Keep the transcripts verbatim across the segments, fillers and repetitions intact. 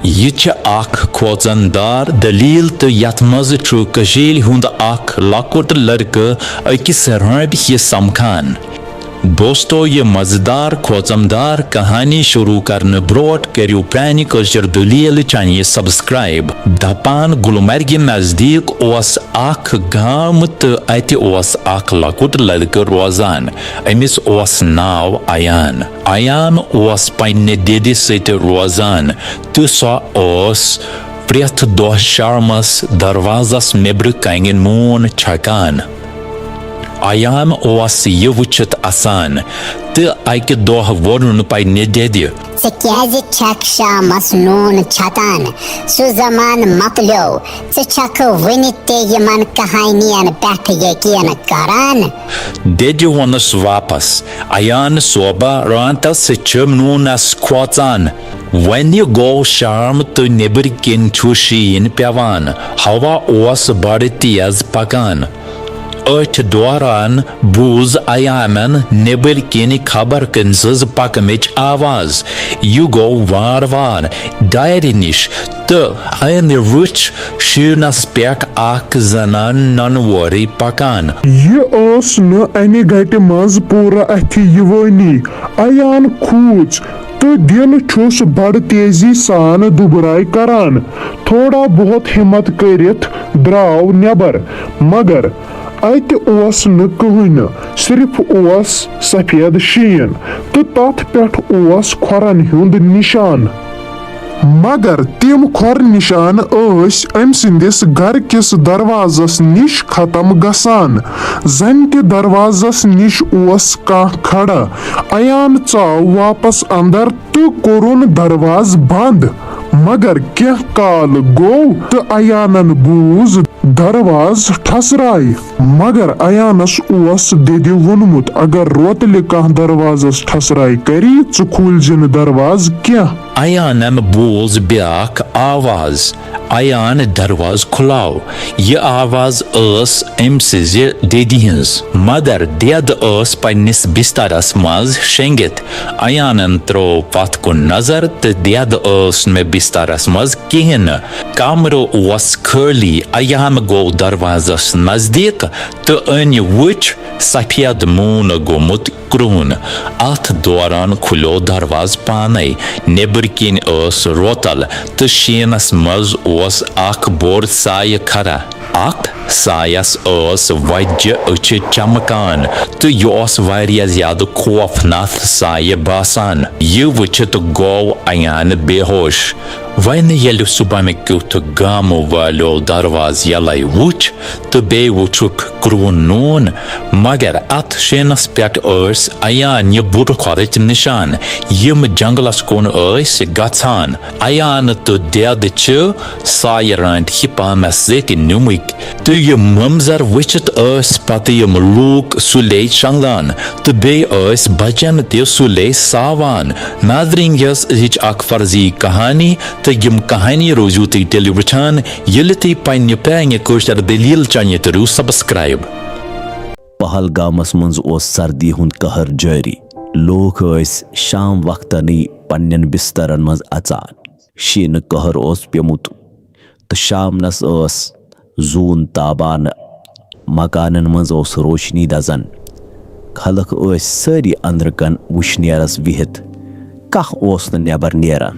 یہِ چھِ اکھ کھوژن دار دٔلیٖل تہٕ یتھ منٛز چھُ کٔشیٖرِ ہُنٛد اکھ لۄکُٹ لڑکہٕ أکِس رٲنٛبۍ ہِوِس سمکھان۔ دوستو، یہِ مزٕدار کھوژن دار کہانی شروع کرنہٕ برونٛٹھ کٔرِو پرٛانہِ کٲشِر دٔلیٖل channel subscribe۔ دپان گلمرگہِ نزدیٖک اوس اکھ گام تہٕ اتہِ اوس اکھ لۄکُٹ لڑکہٕ روزان۔ أمِس اوس ناو ایان۔ ایان اوس پننہِ دٮ۪دِ سۭتۍ روزان تہٕ سۄ ٲس پرٛٮ۪تھ دۄہ شامس دروازس نیبرٕ کنہِ نوٗن چھکان۔ ایان اوس یہِ وٕچھِتھ اسان تہٕ اکہِ دۄہ ووٚنُن پننہِ دٮ۪دِ۔ "ژٕ کیازِ چھکھ شامس نوٗن چھکان؟ سُہ زمانہٕ مۄکلیو۔ ژٕ چھکھ وُنہِ تہِ یِمن کہانین پٮ۪ٹھ یقین کران؟" دٮ۪دِ ووٚنُس واپس، "ایان صٲبہ، راتس چھِ نوٗنس کھوژان۔ وۄنہِ گوٚو شام تہٕ نیبرۍ کِنۍ چھُ شیٖن پٮ۪وان۔ ہوا اوس بڑٕ تیز پکان۔ أتھۍ دوران بوٗز ایانن نیبرۍ کِنۍ خبر کٔمۍ سٕنٛز پکنٕچ آواز۔ یہِ گوٚو وار وار دارِ نِش تہٕ أمۍ وٕچھ شیٖنس پٮ۪ٹھ اکھ زنان ننہٕ وورٕے پکان۔" یہِ ٲس نہٕ امہِ گٹہِ منٛز پوٗرٕ اتھِ یِوٲنی۔ ایان کھوٗژ تہٕ دِل چھُس بڑٕ تیزی سان دُبراے کران۔ تھوڑا بہت ہمت کٔرِتھ درٛاو نٮ۪بر، مگر اتہِ اوس نہٕ کٕہٕنۍ، صرف اوس سفید شیٖن تہٕ تتھ پٮ۪ٹھ اوس کھۄرن ہُنٛد نشان۔ مگر تِم کھۄر نشان ٲسۍ أمۍ سٕنٛدِس گرٕ کِس دروازس نِش ختم گژھان، زن تہِ دروازس نِش اوس کانٛہہ کھڑا۔ ایان ژاو واپس اندر تہٕ کوٚرُن دروازٕ بند۔ مگر کینٛہہ کال گوٚو تہٕ ایانن بوٗز دروازٕ ٹھسراے۔ مگر ایانس اوس دِدِ ووٚنمُت، اگر روتلہِ کانٛہہ دروازس ٹھسراے کری، ژٕ کھوٗلزِ نہٕ دروازٕ کینٛہہ۔ ایانن بوٗز بیاکھ آواز، "ایان، دروازٕ کھُلاو۔" یہِ آواز ٲس أمۍ سٕنٛزِ دِدِ ہٕنٛز، مگر دٮ۪د ٲس پننِس بسترس منٛز شیٚنگِتھ۔ ایانن ترٲو پتھ کُن نظر تہٕ دٮ۪د ٲس نہٕ بسترس منٛز کِہیٖنۍ نہٕ۔ کمرٕ اوس خٲلی۔ ایان گوٚو دروازس نزدیٖک تہٕ أمۍ وُچھ سفید نوٗن گوٚمُت کرٛہُن۔ اتھ دوران کھُلیو دروازٕ پانے۔ نیبرۍ کِنۍ ٲس روتل تہٕ شیٖنس منٛز اوس اکھ بوٚڑ سایہِ کھڑا۔ اتھ سایس ٲس وۄزجہِ أچھ چمکان تہٕ یہِ اوس واریاہ زیادٕ خوفناک سایہِ باسان۔ یہِ وٕچھِتھ گوٚو ایان بے ہوش۔ وۄنۍ ییٚلہِ سُہ بۄنہٕ کیُتھ گامہٕ والیو دروازٕ یلے وُچھ تہٕ بیٚیہِ وُچھُکھ کرٛہُن نوٗن، مگر اتھ شیٖنس پٮ۪ٹھ ٲسۍ ایان یہِ بُرٕ کھۄرٕچ نشان، یِم جنگلس کُن ٲسۍ گژھان۔ ایان تہٕ دٮ۪د چھِ سایہِ رانٛٹہِ پانس سۭتۍ نِمٕتۍ۔ تہٕ یہِ منظر وٕچھِتھ ٲسۍ پتہٕ یِم لوٗکھ سُلے شۄنٛگان تہٕ بیٚیہِ ٲسۍ بچن تہِ سُلے ساوان۔ ناظریٖن، یہِ ٲس أزِچ اکھ فرضی کہانی تہٕ یِم کہانی روٗزِو تُہۍ تیٚلہِ وٕچھان ییٚلہِ تُہۍ پننہِ پرٛانہِ کٲشِر دٔلیٖل چینلہِ کٔرِو subscribe۔ پہلگامس منٛز اوس سردی ہُنٛد قہر جٲری۔ لوٗکھ ٲسۍ شام وقتنٕے پننٮ۪ن بسترن منٛز اژان۔ شیٖنہٕ قہر اوس پیوٚمُت تہٕ شامنس ٲس زوٗن تابان۔ مکانن منٛز اوس روشنی دزان۔ خلق ٲسۍ سٲری أنٛدرٕ کَن وٕشنیرس بِہِتھ۔ کانٛہہ اوس نہٕ نٮ۪بر نیران۔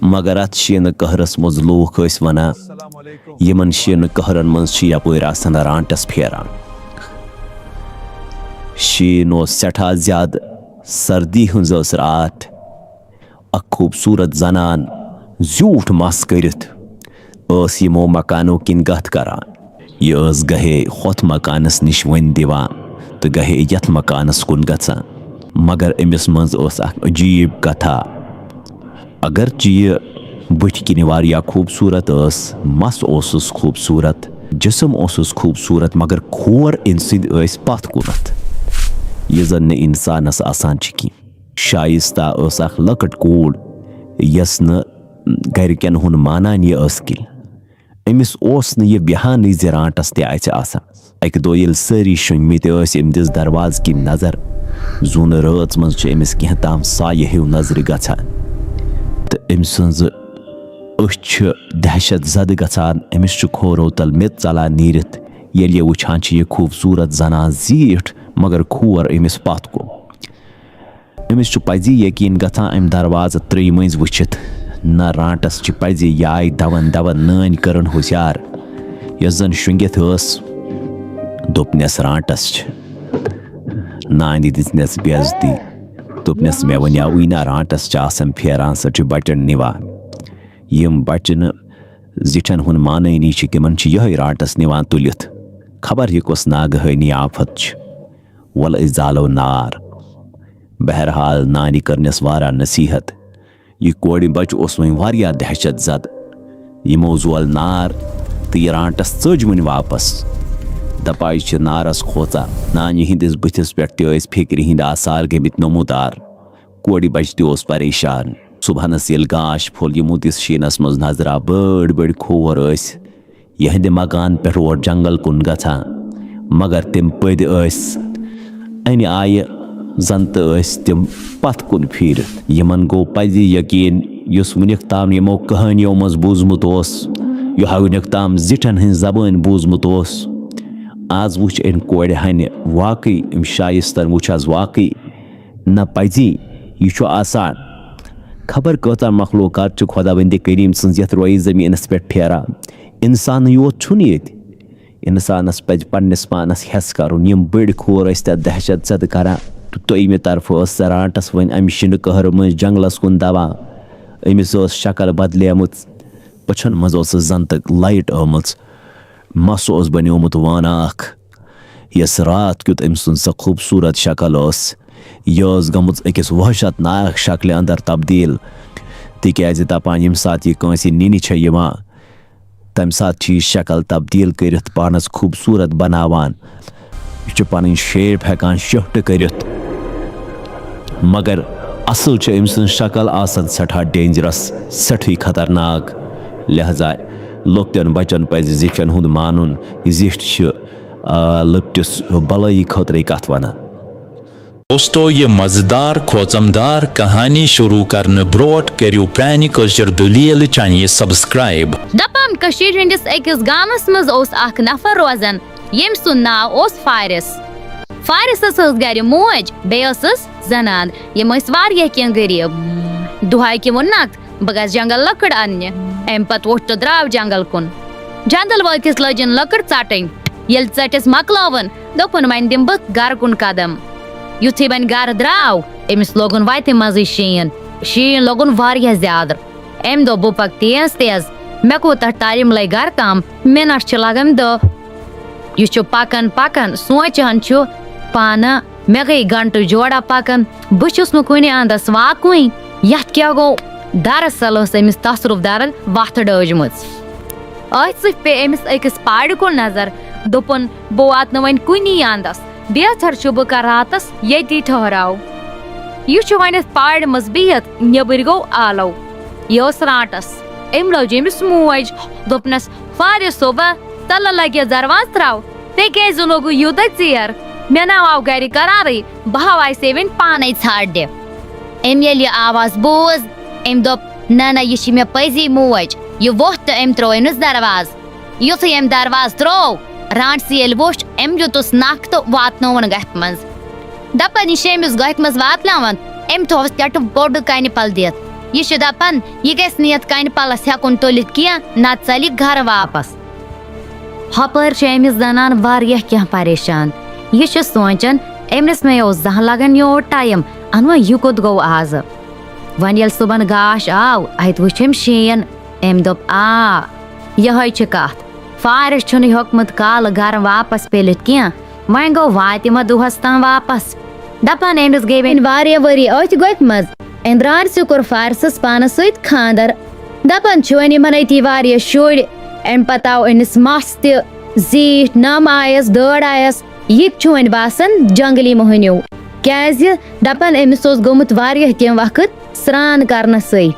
مگر اتھ شیٖنہٕ قہرس منٛز لوٗکھ ٲسۍ ونان، یِمن شیٖنہٕ قہرن منٛز چھِ یپٲرۍ آسان رانٛٹس پھیران۔ شیٖن اوس سٮ۪ٹھاہ زیادٕ۔ سردی ہٕنٛز ٲس راتھ۔ اکھ خوٗبصوٗرت زنان زیوٗٹھ مَس کٔرِتھ ٲس یِمو مکانو کِنۍ گَتھ کران۔ یہِ ٲس گاہے ہۄتھ مکانس نِش ؤنۍ دِوان تہٕ گاہے یَتھ مکانس کُن گژھان۔ مگر أمِس منٛز ٲس اکھ عجیٖب کتھا۔ اگرچہِ یہِ بٕتھِ کِنۍ واریاہ خوٗبصوٗرت ٲس، مَس اوسُس خوٗبصوٗرت، جسم اوسُس خوٗبصوٗرت، مگر کھور أمۍ سٕنٛدۍ ٲسۍ پتھ کُنتھ، یہِ زن نہٕ انسانس آسان چھِ کینٛہہ۔ شایستہ ٲس اکھ لۄکٕٹ کوٗر، یۄس نہٕ گرِکٮ۪ن ہُنٛد مانان یہِ ٲس کینٛہہ۔ أمِس اوس نہٕ یہِ بیہانٕے زِ رانٛٹس تہِ آسہِ آسان۔ اکہِ دۄہ ییٚلہِ سٲری شۄنٛگمٕتۍ ٲسۍ، أمۍ دِژ دروازٕ کِنۍ نظر۔ زوٗنہٕ رٲژ منٛز چھُ أمِس کینٛہہ تام سایہِ ہیوٗ نظرِ گژھان۔ تہٕ أمۍ سٕنٛزٕ أچھ چھِ دہشت زدٕ گژھان۔ أمِس چھُ کھورو تل میٚژ ژلان نیٖرِتھ، ییٚلہِ یہِ وٕچھان چھِ یہِ خوٗبصوٗرت زنان زیٖٹھ، مگر کھور أمِس پتھ کُن۔ أمِس چھُ پزی یقیٖن گژھان أمۍ دروازٕ ترٛیٚیہِ مٔنٛزۍ وٕچھِتھ۔ نہ، رانٛٹس چھِ پزی یہِ آیہِ دون دون نٲنۍ کٔرٕن ہوشیار، یۄس زن شۄنٛگِتھ ٲس۔ دوٚپنس، "رانٛٹس چھِ۔" نانہِ دِژنس بے عزتی۔ دوٚپنس، "مےٚ وَنیٛاوٕے نہ، رانٛٹس چھِ آسان پھیران، سۄ چھِ بچن نِوان۔" یِم بچہٕ نہٕ زِٹھٮ۪ن ہُنٛد مانٲنی چھِ، تِمن چھِ یِہوٚے رانٛٹس نِوان تُلِتھ۔ خبر یہِ کۄس ناگہٲنی آفت چھِ۔ وَلہٕ أسۍ زالو نار۔ بہرحال، نانہِ کٔرنس واریاہ نصیحت۔ یہِ کورِ بچہٕ اوس وۄنۍ واریاہ دہشت زد۔ یِمو زول نار تہٕ یہِ رانٛٹس ژٔج وۄنۍ واپس۔ دپاے چھِ نارس کھوژان۔ نانہِ ہٕنٛدِس بٕتھِس پٮ۪ٹھ تہِ ٲسۍ فِکرِ ہٕنٛدۍ آثار گٔمٕتۍ نمودار۔ کورِ بچہٕ تہِ اوس پریشان۔ صبحنس ییٚلہِ گاش پھوٚل، یِمو دِژ شیٖنس منٛز نظرا، بٔڑۍ بٔڑۍ کھور ٲسۍ یِہنٛدِ مکان پٮ۪ٹھ اور جنگل کُن گژھان، مگر تِم پٔدۍ ٲسۍ۔ انہِ آیہِ زن تہٕ ٲسۍ تِم پتھ کُن پھیٖرِتھ۔ یِمن گوٚو پزی یقیٖن، یُس وُنیُک تام یِمو کہانیو منٛز بوٗزمُت اوس، یِہوٚے وُنیُک تام زِٹھٮ۪ن ہٕنٛز زبٲنۍ بوٗزمُت اوس۔ از وُچھ أمۍ کورِ ہنہِ واقعی، أمۍ شایستن وُچھ از واقعی۔ نہ پزی، یہِ چھُ آسان۔ خبر کۭژاہ مخلوقات چھِ خۄداوندِ کریم سٕنٛز یتھ رویہِ زمینس پٮ۪ٹھ پھیران۔ انسانٕے یوت چھُنہٕ ییٚتہِ۔ انسانس پزِ پننِس پانس ہٮ۪س کرُن۔ یِم بٔڑۍ کھور ٲسۍ تتھ دہشت زدٕ کران، تہٕ دوٚیمہِ طرفہٕ ٲس سۄ رانٛٹس وۄنۍ امہِ شِنہٕ قہرٕ مٔنٛزۍ جنگلس کُن دوان۔ أمِس ٲس شکل بدلیمٕژ۔ أچھن منٛز ٲسٕس زنتہٕ لایٹ آمٕژ۔ مس اوس بنیومُت وانہٕ اکھ۔ یۄس راتھ کیُتھ أمۍ سٕنٛز سۄ خوٗبصوٗرت شکل ٲس، یہِ ٲس گٔمٕژ أکِس وحشتناک شکلہِ اندر تبدیل، تِکیازِ دپان ییٚمہِ ساتہٕ یہِ کٲنٛسہِ نِنہِ چھےٚ یِوان، تمہِ ساتہٕ چھِ یہِ شکل تبدیل کٔرِتھ پانس خوٗبصوٗرت بناوان۔ یہِ چھُ پنٕنۍ شیپ ہٮ۪کان شفٹ کٔرِتھ۔ مگر اصل چھِ أمۍ سٕنٛز شکل آسان سٮ۪ٹھاہ ڈینجرس، سٮ۪ٹھٕے خطرناک۔ لہذا لۄکٹٮ۪ن بچن پزِ زِٹھٮ۪ن ہُنٛد مانُن۔ زِٹھۍ چھِ، آ، لۄکٹِس بلٲیی خٲطرَے کتھ ونان۔ دوستو، یہِ مزٕدار کھوژمدار کہانی شروع کرنہٕ برونٛٹھ کٔرِو پرٛانہِ کٲشِر دٔلیٖل channel subscribe۔ دپان کٔشیٖرِ ہٕنٛدِس أکِس گامس منٛز اوس اکھ نفر روزان، ییٚمۍ سُنٛد ناو اوس فارس۔ فارسس ٲس گرِ موج، بیٚیہِ ٲسٕس زنان۔ یِم ٲسۍ واریاہ کینٛہہ غریٖب۔ دۄہے کہِ ووٚننکھ، "بہٕ گژھٕ جنگل لٔکٕر اننہِ۔" امہِ پتہٕ ووٚتھ تہٕ درٛاو جنگل کُن۔ جنگل وٲتِتھ لٲجِن لٔکٕر ژٹٕنۍ۔ ییٚلہِ ژٔٹِس مۄکلٲوٕن، دوٚپُن، "وۄنۍ دِمہٕ بہٕ گرٕ کُن قدم۔" یُتھُے وۄنۍ گرٕ درٛاو، أمِس لوگُن وتہِ منٛزٕے شیٖن۔ شیٖن لوگُن واریاہ زیادٕ۔ أمۍ دوٚپ، "بہٕ پکہٕ تیز تیز، مےٚ کوٗتاہ ٹایم لگہِ گرٕ تام، مِنٹ چھِ لگان دَہ۔" یہِ چھُ پکان پکان، سونٛچان چھُ پانہٕ، "مےٚ گٔے گھنٹہٕ جوڑا پکان، بہٕ چھُس نہٕ کُنہِ اندس واکُے، یتھ کیٛاہ گوٚو؟" دراصل ٲس أمِس تصرُف درل وتھ ڈٲجمٕژ۔ أتھۍ سۭتۍ پیٚیہِ أمِس أکِس پارِ کُن نظر۔ دوٚپُن، "بہٕ واتہٕ نہٕ وۄنۍ کُنی اندس، بہتر چھُ بہٕ کرٕ راتس ییٚتی ٹھہراو۔" یہِ چھُ وۄنۍ اتھ پارِ منٛز بِہِتھ نیٚبٕرۍ گوٚو آلو۔ یہِ ٲس رانٛٹس۔ أمۍ لٲج أمِس موج۔ دوٚپنس، "فارِ صٲبہ، تلہٕ لگہِ دروازٕ تراو، ژےٚ کیٛازِ لوگُے یوٗتاہ ژیر؟ مےٚ نہ آو گرِ قرارٕے، بہٕ ہاوے ژےٚ وۄنۍ پانے ژھانٛڈِ۔" أمۍ ییٚلہِ یہِ آواز بوٗز، أمۍ دوٚپ، "نہ نہ، یہِ چھِ مےٚ پٔزی موج۔" یہِ ووٚتھ تہٕ أمۍ ترٛوو أمِس دروازٕ۔ یُتھُے أمۍ دروازٕ ترٛوو، رانٛٹسہِ ییٚلہِ وُچھ، أمۍ دیُتُس نکھ تہٕ واتنووُن گۄپھِ منٛز۔ دپان، یہِ چھِ أمِس گۄپھِ منٛز واتناوان، أمۍ تھووُس ٹٮ۪ٹھٕ بوٚڑ کنہِ پل دِتھ۔ یہِ چھُ دپان، یہِ گژھِ نہٕ یتھ کنہِ پلس ہٮ۪کُن تُلِتھ کینٛہہ، نتہٕ ژلہِ گرٕ واپس۔ ہۄپٲرۍ چھِ أمِس زنان واریاہ کینٛہہ پریشان۔ یہِ چھِ سونٛچان، أمِس مہ اوس زانٛہہ لگان یوٗت ٹایم، انوا یہِ کوٚت گوٚو آزٕ؟ وۄنۍ ییٚلہِ صُبحن گاش آو، اتہِ وُچھ أمۍ شیٖن۔ أمۍ دوٚپ، "آ، یِہوٚے چھِ کتھ۔ فارس چھُنہٕ ہیوٚکمُت کالہٕ گرٕ واپس پیلِتھ کینٛہہ، وۄنۍ گوٚو واتہِ ما دۄہس تام واپس؟" دپان أمِس گٔے وۄنۍ واریاہ ؤری أتھۍ گۄپھِ منٛز۔ أمۍ درٛارسہِ کوٚر فارسس پانس سۭتۍ خانٛدر۔ دپان چھِ وۄنۍ یِمن أتی واریاہ شُرۍ۔ اَمہِ پتہٕ آو أمِس مَس تہِ زیٖٹھ، نَم آیس، دٲڑ آیس۔ یہِ تہِ چھُ وۄنۍ باسان جنگلی مٔہنیوٗ، کیازِ دپان أمِس اوس گوٚمُت واریاہ کینٛہہ وقت سرٛان کرنسٕے۔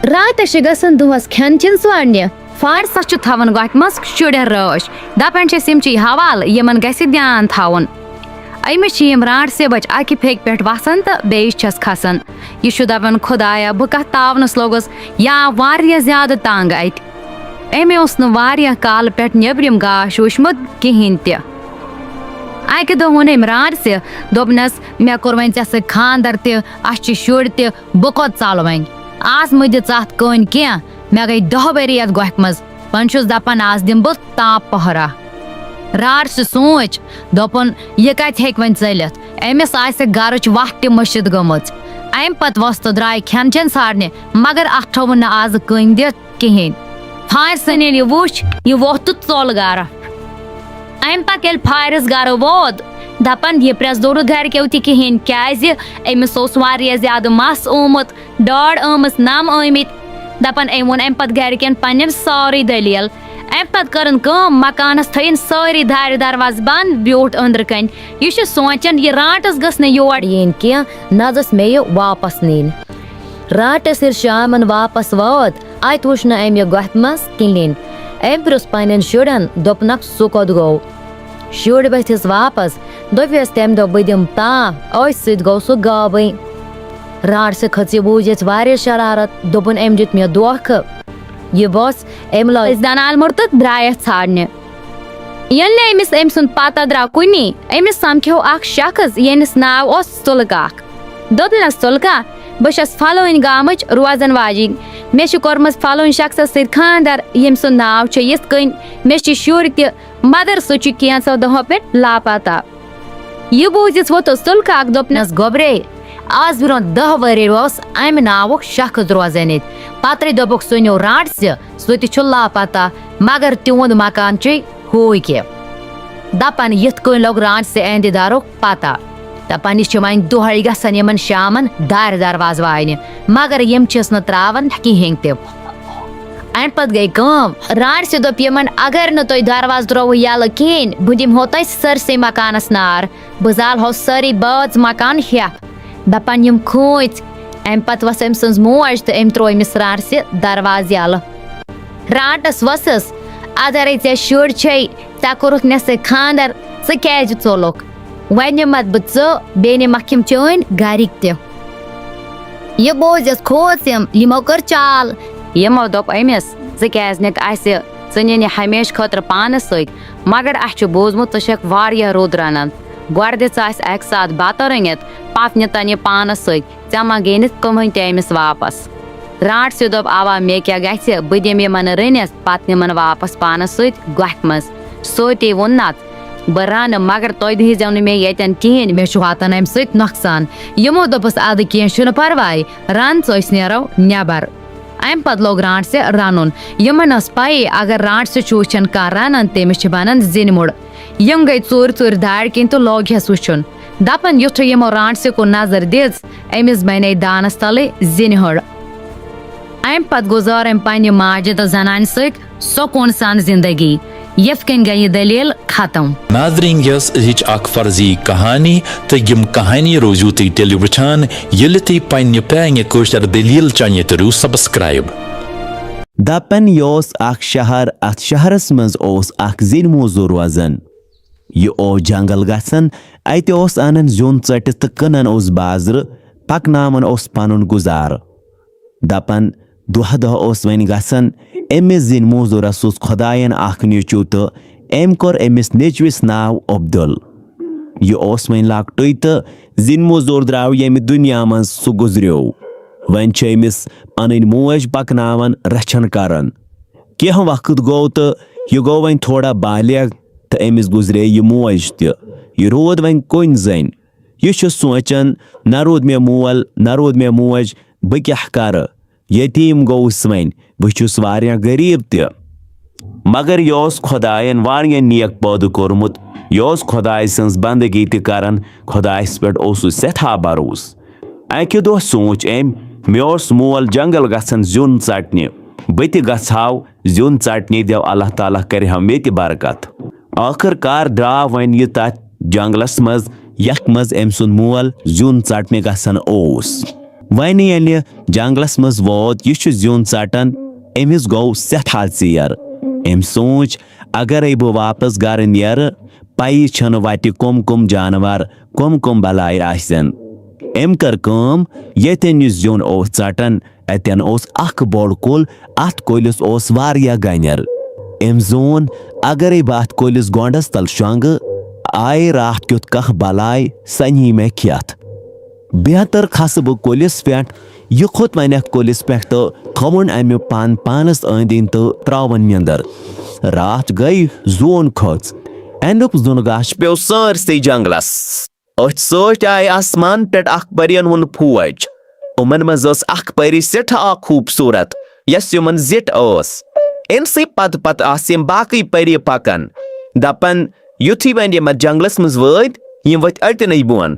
راتس چھِ گژھان دۄہس کھٮ۪ن چٮ۪ن ژھانٛڈنہِ۔ فارسس چھُ تھاوان گۄپھِ منٛز شُرٮ۪ن رٲچھ۔ دپان چھِس، یِم چھِ یہِ حوالہٕ، یِمن گژھِ دیان تھاوُن۔ أمِس چھِ یِم رانٛٹسہِ بچہِ اکہِ پھیٚکہِ پٮ۪ٹھ وسان تہٕ بیٚیِس چھَس کھسان۔ یہِ چھُ دپان، "خۄدایا، بہٕ کتھ تاونس لوٚگُس، یا واریاہ زیادٕ تنگ اتہِ۔" أمۍ اوس نہٕ واریاہ کالہٕ پٮ۪ٹھ نیٚبرِم گاش وُچھمُت کِہیٖنۍ تہِ۔ اکہِ دۄہ ووٚن أمۍ رانٛٹسہِ، دوٚپنس، "مےٚ کوٚر وۄنۍ ژےٚ سۭتۍ خانٛدر تہِ، اسہِ چھِ شُرۍ تہِ، بہٕ کوٚت ژلہٕ وۄنۍ؟ از مہٕ دِ ژتھ کٲنۍ کینٛہہ، مےٚ گٔے دَہ ؤری یتھ گۄپھِ منٛز، وۄنۍ چھُس دپان، از دِمہٕ بہٕ تاپہٕ پہرا۔" رانٛٹسہِ سوٗنٛچ، دوٚپُن، "یہِ کتہِ ہیٚکہِ وۄنۍ ژٔلِتھ؟ أمِس آسہِ گرٕچ وَتھ تہِ مٔشِتھ گٔمٕژ۔" امہِ پتہٕ وۄستہٕ درٛاے کھٮ۪ن چٮ۪ن ژھانٛڈنہِ، مگر اتھ تھوٚوُن نہٕ آزٕ کٕنۍ دِتھ کِہیٖنۍ۔ فارسن ییٚلہِ یہِ وُچھ، یہِ ووٚتھ تہٕ ژوٚل گرٕ۔ امہِ پتہٕ ییٚلہِ فارس گرٕ ووت، دپان، یہِ پرٛٮ۪س دوٚرُکھ گرِکیو تہِ کِہیٖنۍ، کیازِ أمِس اوس واریاہ زیادٕ مس آمُت، ڈاڈ آمٕژ، نم آمٕتۍ۔ دپان، أمۍ ووٚن امہِ پتہٕ گرِکٮ۪ن پننٮ۪ن سٲرٕے دٔلیٖل۔ امہِ پتہٕ کٔرٕن کٲم، مکانس تھٲیِن سٲری دارِ دروازٕ بنٛد، بیوٗٹھ أنٛدرٕ کنۍ۔ یہِ چھُ سونٛچان، یہِ رانٛٹس گٔژھ نہٕ یور یِنۍ کینٛہہ، نہ ٲسٕس مےٚ یہِ واپس نِنۍ۔ رانٛٹس ییٚلہِ شامن واپس ووت، اتہِ وُچھ نہٕ أمۍ یہِ گۄپھِ منٛز کِہیٖنۍ۔ أمۍ پرُژھ پننٮ۪ن شُرٮ۪ن، دوٚپنکھ، "سُہ کوٚت گوٚو؟" شُرۍ ؤتھِس واپس، دوٚپیس تمہِ دۄہ، "بہٕ دِمہٕ تاپھ"، أتھۍ سۭتۍ گوٚو سُہ غٲبٕے۔ رانٛٹسہِ کھٔژ یہِ بوٗزِتھ واریاہ شرارت، دوٚپُن، "أمۍ دیُت مےٚ دھوکہٕ۔" یہِ بۄس، أمۍ لٲج دنال مُر تہٕ درٛایس ژھانٛڈنہِ۔ ییٚلہِ نہٕ أمِس أمۍ سُنٛد پتہ درٛاو کُنی، أمِس سمکھیو اکھ شخص، ییٚمِس ناو اوس سُلہٕ کاک۔ دوٚپنس، "سُلہٕ کاک، بہٕ چھَس فلٲنۍ گامٕچ روزن واجِنۍ۔ مےٚ چھُ کوٚرمُت فلٲنۍ شخصس سۭتۍ خانٛدر، ییٚمۍ سُنٛد ناو چھُ یِتھ کٔنۍ، مےٚ چھِ شُرۍ تہِ، مگر سُہ چھُ کینٛژو دۄہو پٮ۪ٹھ لاپتہ۔" یہِ بوٗزِتھ ووٚتُس سُلہٕ کاک، دوٚپنس، "گوٚبرے، از برونٛہہ دَہ ؤری اوس امہِ ناوُک شخص روزان ییٚتہِ۔ پترے دوٚپُکھ، سُہ نیوٗ رانٛٹسہِ، سُہ تہِ چھُ لاپتہ، مگر تِہُنٛد مکان چھُے ہوٗکہِ۔" دپان یِتھ کٔنۍ لوٚگ رانٛٹسہِ اہندِ دارُک پتہ۔ دپان، یہِ چھِ وۄنۍ دۄہے گژھان یِمن شامن دارِ دروازٕ واینہِ، مگر یِم چھِس نہٕ تراوان کِہیٖنۍ تہِ۔ امہِ پتہٕ گٔے کٲم، رانٛٹسہِ دوٚپ یِمن، "اگر نہٕ تُہۍ دروازٕ ترٛووٕ یَلہٕ کِہیٖنۍ، بہٕ دِمہو تۄہہِ سٲرسٕے مکانس نار، بہٕ زالہو سٲری بٲژ مکان ہٮ۪تھ۔" دپان یِم کھوٗژۍ۔ امہِ پتہٕ وۄژھ أمۍ سٕنٛز موج تہٕ أمۍ ترٛوو أمِس رانٛٹسہِ دروازٕ یَلہٕ۔ رانٛٹس وۄژھس، "اَدَرے ژےٚ شُرۍ چھے، ژےٚ کوٚرُکھ مےٚ سۭتۍ خانٛدر، ژٕ کیٛازِ ژوٚلُکھ؟ وۄنۍ نِمَتھ بہٕ ژٕ، بیٚیہِ نِمَکھ یِم چٲنۍ گَرِکۍ تہِ۔" یہِ بوٗزِتھ کھوژ یِم، یِمو کٔر چال۔ یِمو دوٚپ أمِس، "ژٕ کیٛازِ نِکھ اَسہِ؟ ژٕ نِن یہِ ہمیشہٕ خٲطرٕ پانَس سۭتۍ، مگر اَسہِ چھُ بوٗزمُت ژٕ چھَکھ واریاہ رُت رَنان۔ گۄڈٕ دِ ژٕ اَسہِ اَکہِ ساتہٕ بَتہٕ رٔنِتھ، پَتہٕ نِتَن یہِ پانَس سۭتۍ۔" ژےٚ ما گٔے نہٕ کٕہٕنۍ تہِ أمِس واپس؟ رانٛٹسہِ دوٚپ، "اوا، مےٚ کیٛاہ گژھِ؟ بہٕ دِمہٕ یِمن رٔنِتھ، پتہٕ نِمن واپس پانس سۭتۍ گۄپھِ منٛز۔" سُہ تہِ ووٚن، "نژ، بہٕ رنہٕ، مگر تُہۍ دیٖزیو نہٕ مےٚ ییٚتٮ۪ن کِہیٖنۍ، مےٚ چھُ واتان امہِ سۭتۍ نۄقصان۔" یِمو دوٚپُس، "ادٕ کینٛہہ چھُنہٕ پرواے، رن ژٕ، أسۍ نیرو نٮ۪بر۔" امہِ پتہٕ لوٚگ رانٛٹسہِ رنُن۔ یِمن ٲس پیی، اگر رانٛٹسہِ چھُ وٕچھان کانٛہہ رنان، تٔمِس چھِ بنان زِنہِ مُڑ۔ یِم گٔے ژوٗرِ ژوٗرِ دارِ کِنۍ تہٕ لوگ ہٮ۪س وٕچھُن۔ دپان یُتھُے یِمو رانٛٹسہِ کُن نظر دِژ، أمِس بنے دانس تلے زِنہِ ہُڑ۔ امہِ پتہٕ گُزار أمۍ پننہِ ماجہِ تہٕ زنانہِ سۭتۍ سکوٗن سان زندگی۔ یِتھ کٔنۍ گٔے یہِ دٔلیٖل ختم۔ ناظرین، یۄس أزِچ اکھ فرضی کہانی، تہٕ یِم کہانی روزِو تُہۍ تیٚلہِ وٕچھان، ییٚلہِ تُہۍ پننہِ پرانہِ کٲشر دٔلیٖل چینلہِ کٔرِو subscribe۔ دپن یہِ اوس اکھ شہر، اتھ شہرس منٛز اوس اکھ زِنۍ موزوٗر روزان۔ یہِ اوس جنگل گژھان، اتہِ اوس انان زیُن ژٔٹِتھ تہٕ کٕنان اوس بازرٕ، پکناوان اوس پنُن گُزارٕ۔ دپان، دۄہ دۄہ اوس وۄنۍ گژھان، أمِس زِنۍ موزوٗرس اوس خۄداین اکھ نیٚچو تہٕ أمۍ کوٚر أمِس نیٚچوِس ناو عبدل۔ یہِ اوس وۄنۍ لۄکٹُے تہٕ زِنۍ موزوٗر درٛاو ییٚمہِ دُنیا منٛز، سُہ گُزریو۔ وۄنۍ چھِ أمِس پنٕنۍ موج پکناوان، رچھان کران۔ کینٛہہ وقت گوٚو تہٕ یہِ گوٚو وۄنۍ تھوڑا بالغ تہٕ أمِس گُزرے یہِ موج تہِ۔ یہِ روٗد وۄنۍ کُنۍ زٔنۍ۔ یہِ چھُ سونٛچان، "نہ روٗد مےٚ مول، نہ روٗد مےٚ موج، بہٕ کیٛاہ کرٕ؟ یتیٖم گوٚوُس وۄنۍ، بہٕ چھُس واریاہ غریٖب تہِ۔" مگر یہِ اوس خۄداین واریاہ نیک پٲدٕ کوٚرمُت، یہِ اوس خۄداے سٕنٛز بندگی تہِ کران، خۄدایس پٮ۪ٹھ اوسُس سٮ۪ٹھاہ بھروسہٕ۔ اکہِ دۄہ سوٗنٛچ أمۍ، "مےٚ اوس مول جنگل گژھان زیُن ژٹنہِ، بہٕ تہِ گژھٕ ہاو زیُن ژٹنہِ، دِیو اللہ تعالیٰ کرِ ہا مےٚ تہِ برکت۔" ٲخٕر کار درٛاو وۄنۍ یہِ تتھ جنگلس منٛز، یتھ منٛز أمۍ سُنٛد مول زیُن ژٹنہِ گژھان اوس۔ وۄنۍ ییٚلہِ جنگلس منٛز ووت، یہِ چھُ زیُن ژٹان، أمِس گوٚو سٮ۪ٹھاہ ژیر۔ أمۍ سوٗنٛچ، اگرے بہٕ واپس گرٕ نیرٕ، پَیی چھَنہٕ وَتہِ کٕم کٕم جانوَر، کٕم کٕم بَلایہِ آسن۔ أمۍ کٔر کٲم، ییٚتٮ۪ن یہِ زیُن اوس ژَٹان، اَتٮ۪ن اوس اَکھ بوٚڑ کُل، اَتھ کُلِس اوس واریاہ گَنٮ۪ر۔ أمۍ زون، اگرے بہٕ اَتھ کُلِس گۄنٛڈَس تَل شۄنٛگہٕ، آیے راتھ کیُتھ کانٛہہ بَلاے، سۄ نی مےٚ کھٮ۪تھ۔ بہتر کھسہٕ بہٕ کُلِس پٮ۪ٹھ۔ یہِ کھوٚت وۄنۍ اَتھ کُلِس پٮ۪ٹھ تہٕ تھووُن اَمہِ پان پانَس أنٛدۍ أنٛدۍ تہٕ ترٛاوُن نیٚنٛدٕر۔ راتھ گٔے، زوٗن کھٔژ۔ اَمیُک زوٚن گاش پیوٚو سٲرسٕے جنٛگلَس۔ أتھۍ سۭتۍ آیہِ آسمان پٮ۪ٹھ اَکھ پٔرِیَن ہُنٛد فوج۔ یِمَن منٛز ٲس اَکھ پٔری سٮ۪ٹھاہ خوٗبصوٗرت، یۄس یِمَن زِٹھ ٲس۔ أمۍ سٕے پتہٕ پتہٕ آسہٕ یِم باقٕے پٔری پکان۔ دپان، یُتھُے وۄنۍ یِم اتھ جنگلس منٛز وٲتۍ، یِم ؤتھۍ أتنٕے بۄن۔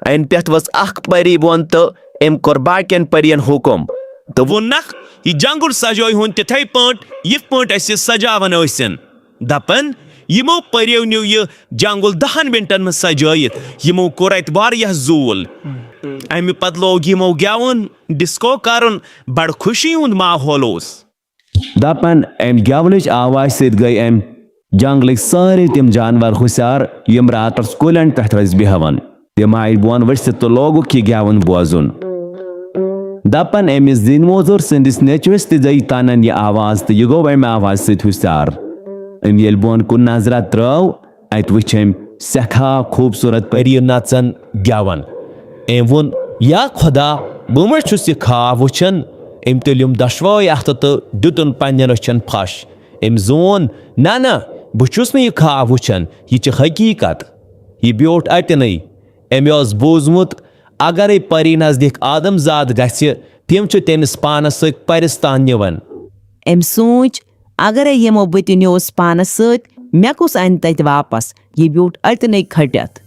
امہِ پٮ۪ٹھ ؤژھ اکھ پٔری بۄن تہٕ أمۍ کوٚر باقین پٔرین حُکم تہٕ ووٚن، ووٚننکھ، یہِ جنگل سجٲوۍ ہُن تِتھے پٲٹھۍ، یِتھ پٲٹھۍ أسۍ یہِ سجاوان ٲسِن۔ دپان، یِمو پٔریو نیوٗ یہِ جنگل دہن منٹن منٛز سجٲیِتھ۔ یِمو کوٚر اتہِ واریاہ زوٗل۔ امہِ پتہٕ لوگ یِمو گٮ۪وُن، ڈسکو کرُن، بڑٕ خوشی ہُنٛد ماحول اوس۔ دپان، امہِ گٮ۪ونٕچ آوازِ سۭتۍ گٔے امہِ جنگلٕکۍ سٲری تِم جانور ہُشار، یِم راتس کُلٮ۪ن پٮ۪ٹھ ٲسۍ بیہوان۔ تِم آیہِ بۄن ؤسِتھ تہٕ لوگُکھ یہِ گٮ۪وُن بوزُن۔ دپان، أمِس زِنۍ موزوٗر سٕنٛدِس نیٚچوِس تہِ گٔے تنن یہِ آواز تہٕ یہِ گوٚو امہِ آوازِ سۭتۍ ہُشار۔ أمۍ ییٚلہِ بۄن کُن نظرا ترٲو، اتہِ وٕچھ أمۍ سٮ۪ٹھاہ خوٗبصوٗرت پٔری نژان گٮ۪وان۔ أمۍ ووٚن، یا خۄدا، بہٕ ما چھُس یہِ خواب وٕچھان؟ أمۍ تُلۍ یِم دۄشوے اَتھٕ تہٕ دیُتُن پننٮ۪ن أچھن پھش۔ أمۍ زون، نہ، نہ، بہٕ چھُس نہٕ یہِ خواب وٕچھان، یہِ چھِ حقیٖقت۔ یہِ بیوٗٹھ اَتٮ۪نٕے۔ أمۍ اوس بوٗزمُت، اگرے پری نزدیٖک آدم زاد گژھِ، تِم چھِ تٔمِس پانس سۭتۍ پرستان نِوان۔ أمۍ سوٗنٛچ، اگرے یِمو بہٕ تہِ نیوٗس پانس سۭتۍ، مےٚ کُس انہِ تتہِ واپس؟ یہِ بیوٗٹھ أتنٕے کھٔٹِتھ۔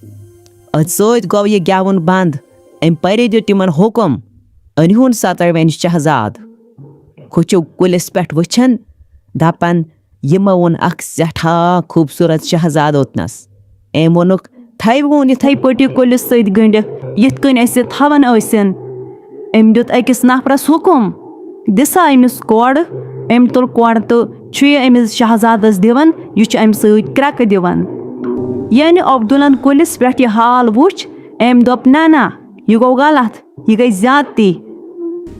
أتھۍ سۭتۍ گوٚو یہِ گٮ۪وُن بنٛد۔ أمۍ پرِ دیُت تِمن حُکم، أنۍ ہُن سا تۄہہِ وۄنۍ شہزاد۔ کھوٚچھِو کُلِس پٮ۪ٹھ وٕچھان، دپان، یِمو ووٚن اکھ سٮ۪ٹھاہ خوٗبصوٗرت شہزاد اوٚتنس۔ أمۍ ووٚنُکھ، تھاوون یِتھے پٲٹھۍ یہِ کُلِس سۭتۍ گٔنڈِتھ، یِتھ کٔنۍ أسۍ یہِ تھاوان ٲسِن۔ أمۍ دیُت أکِس نفرس حُکم، دِ سا أمِس کۄڑ۔ أمۍ تُل کۄڑ تہٕ چھُ یہِ أمِس شہزادس دِوان، یہِ چھُ اَمہِ سۭتۍ کرٛٮ۪کہٕ دِوان۔ یعنی عبدالن کُلِس پٮ۪ٹھ یہِ حال وُچھ، أمۍ دوٚپ، نہ، نہ، یہِ گوٚو غلط، یہِ گٔے زیادتی۔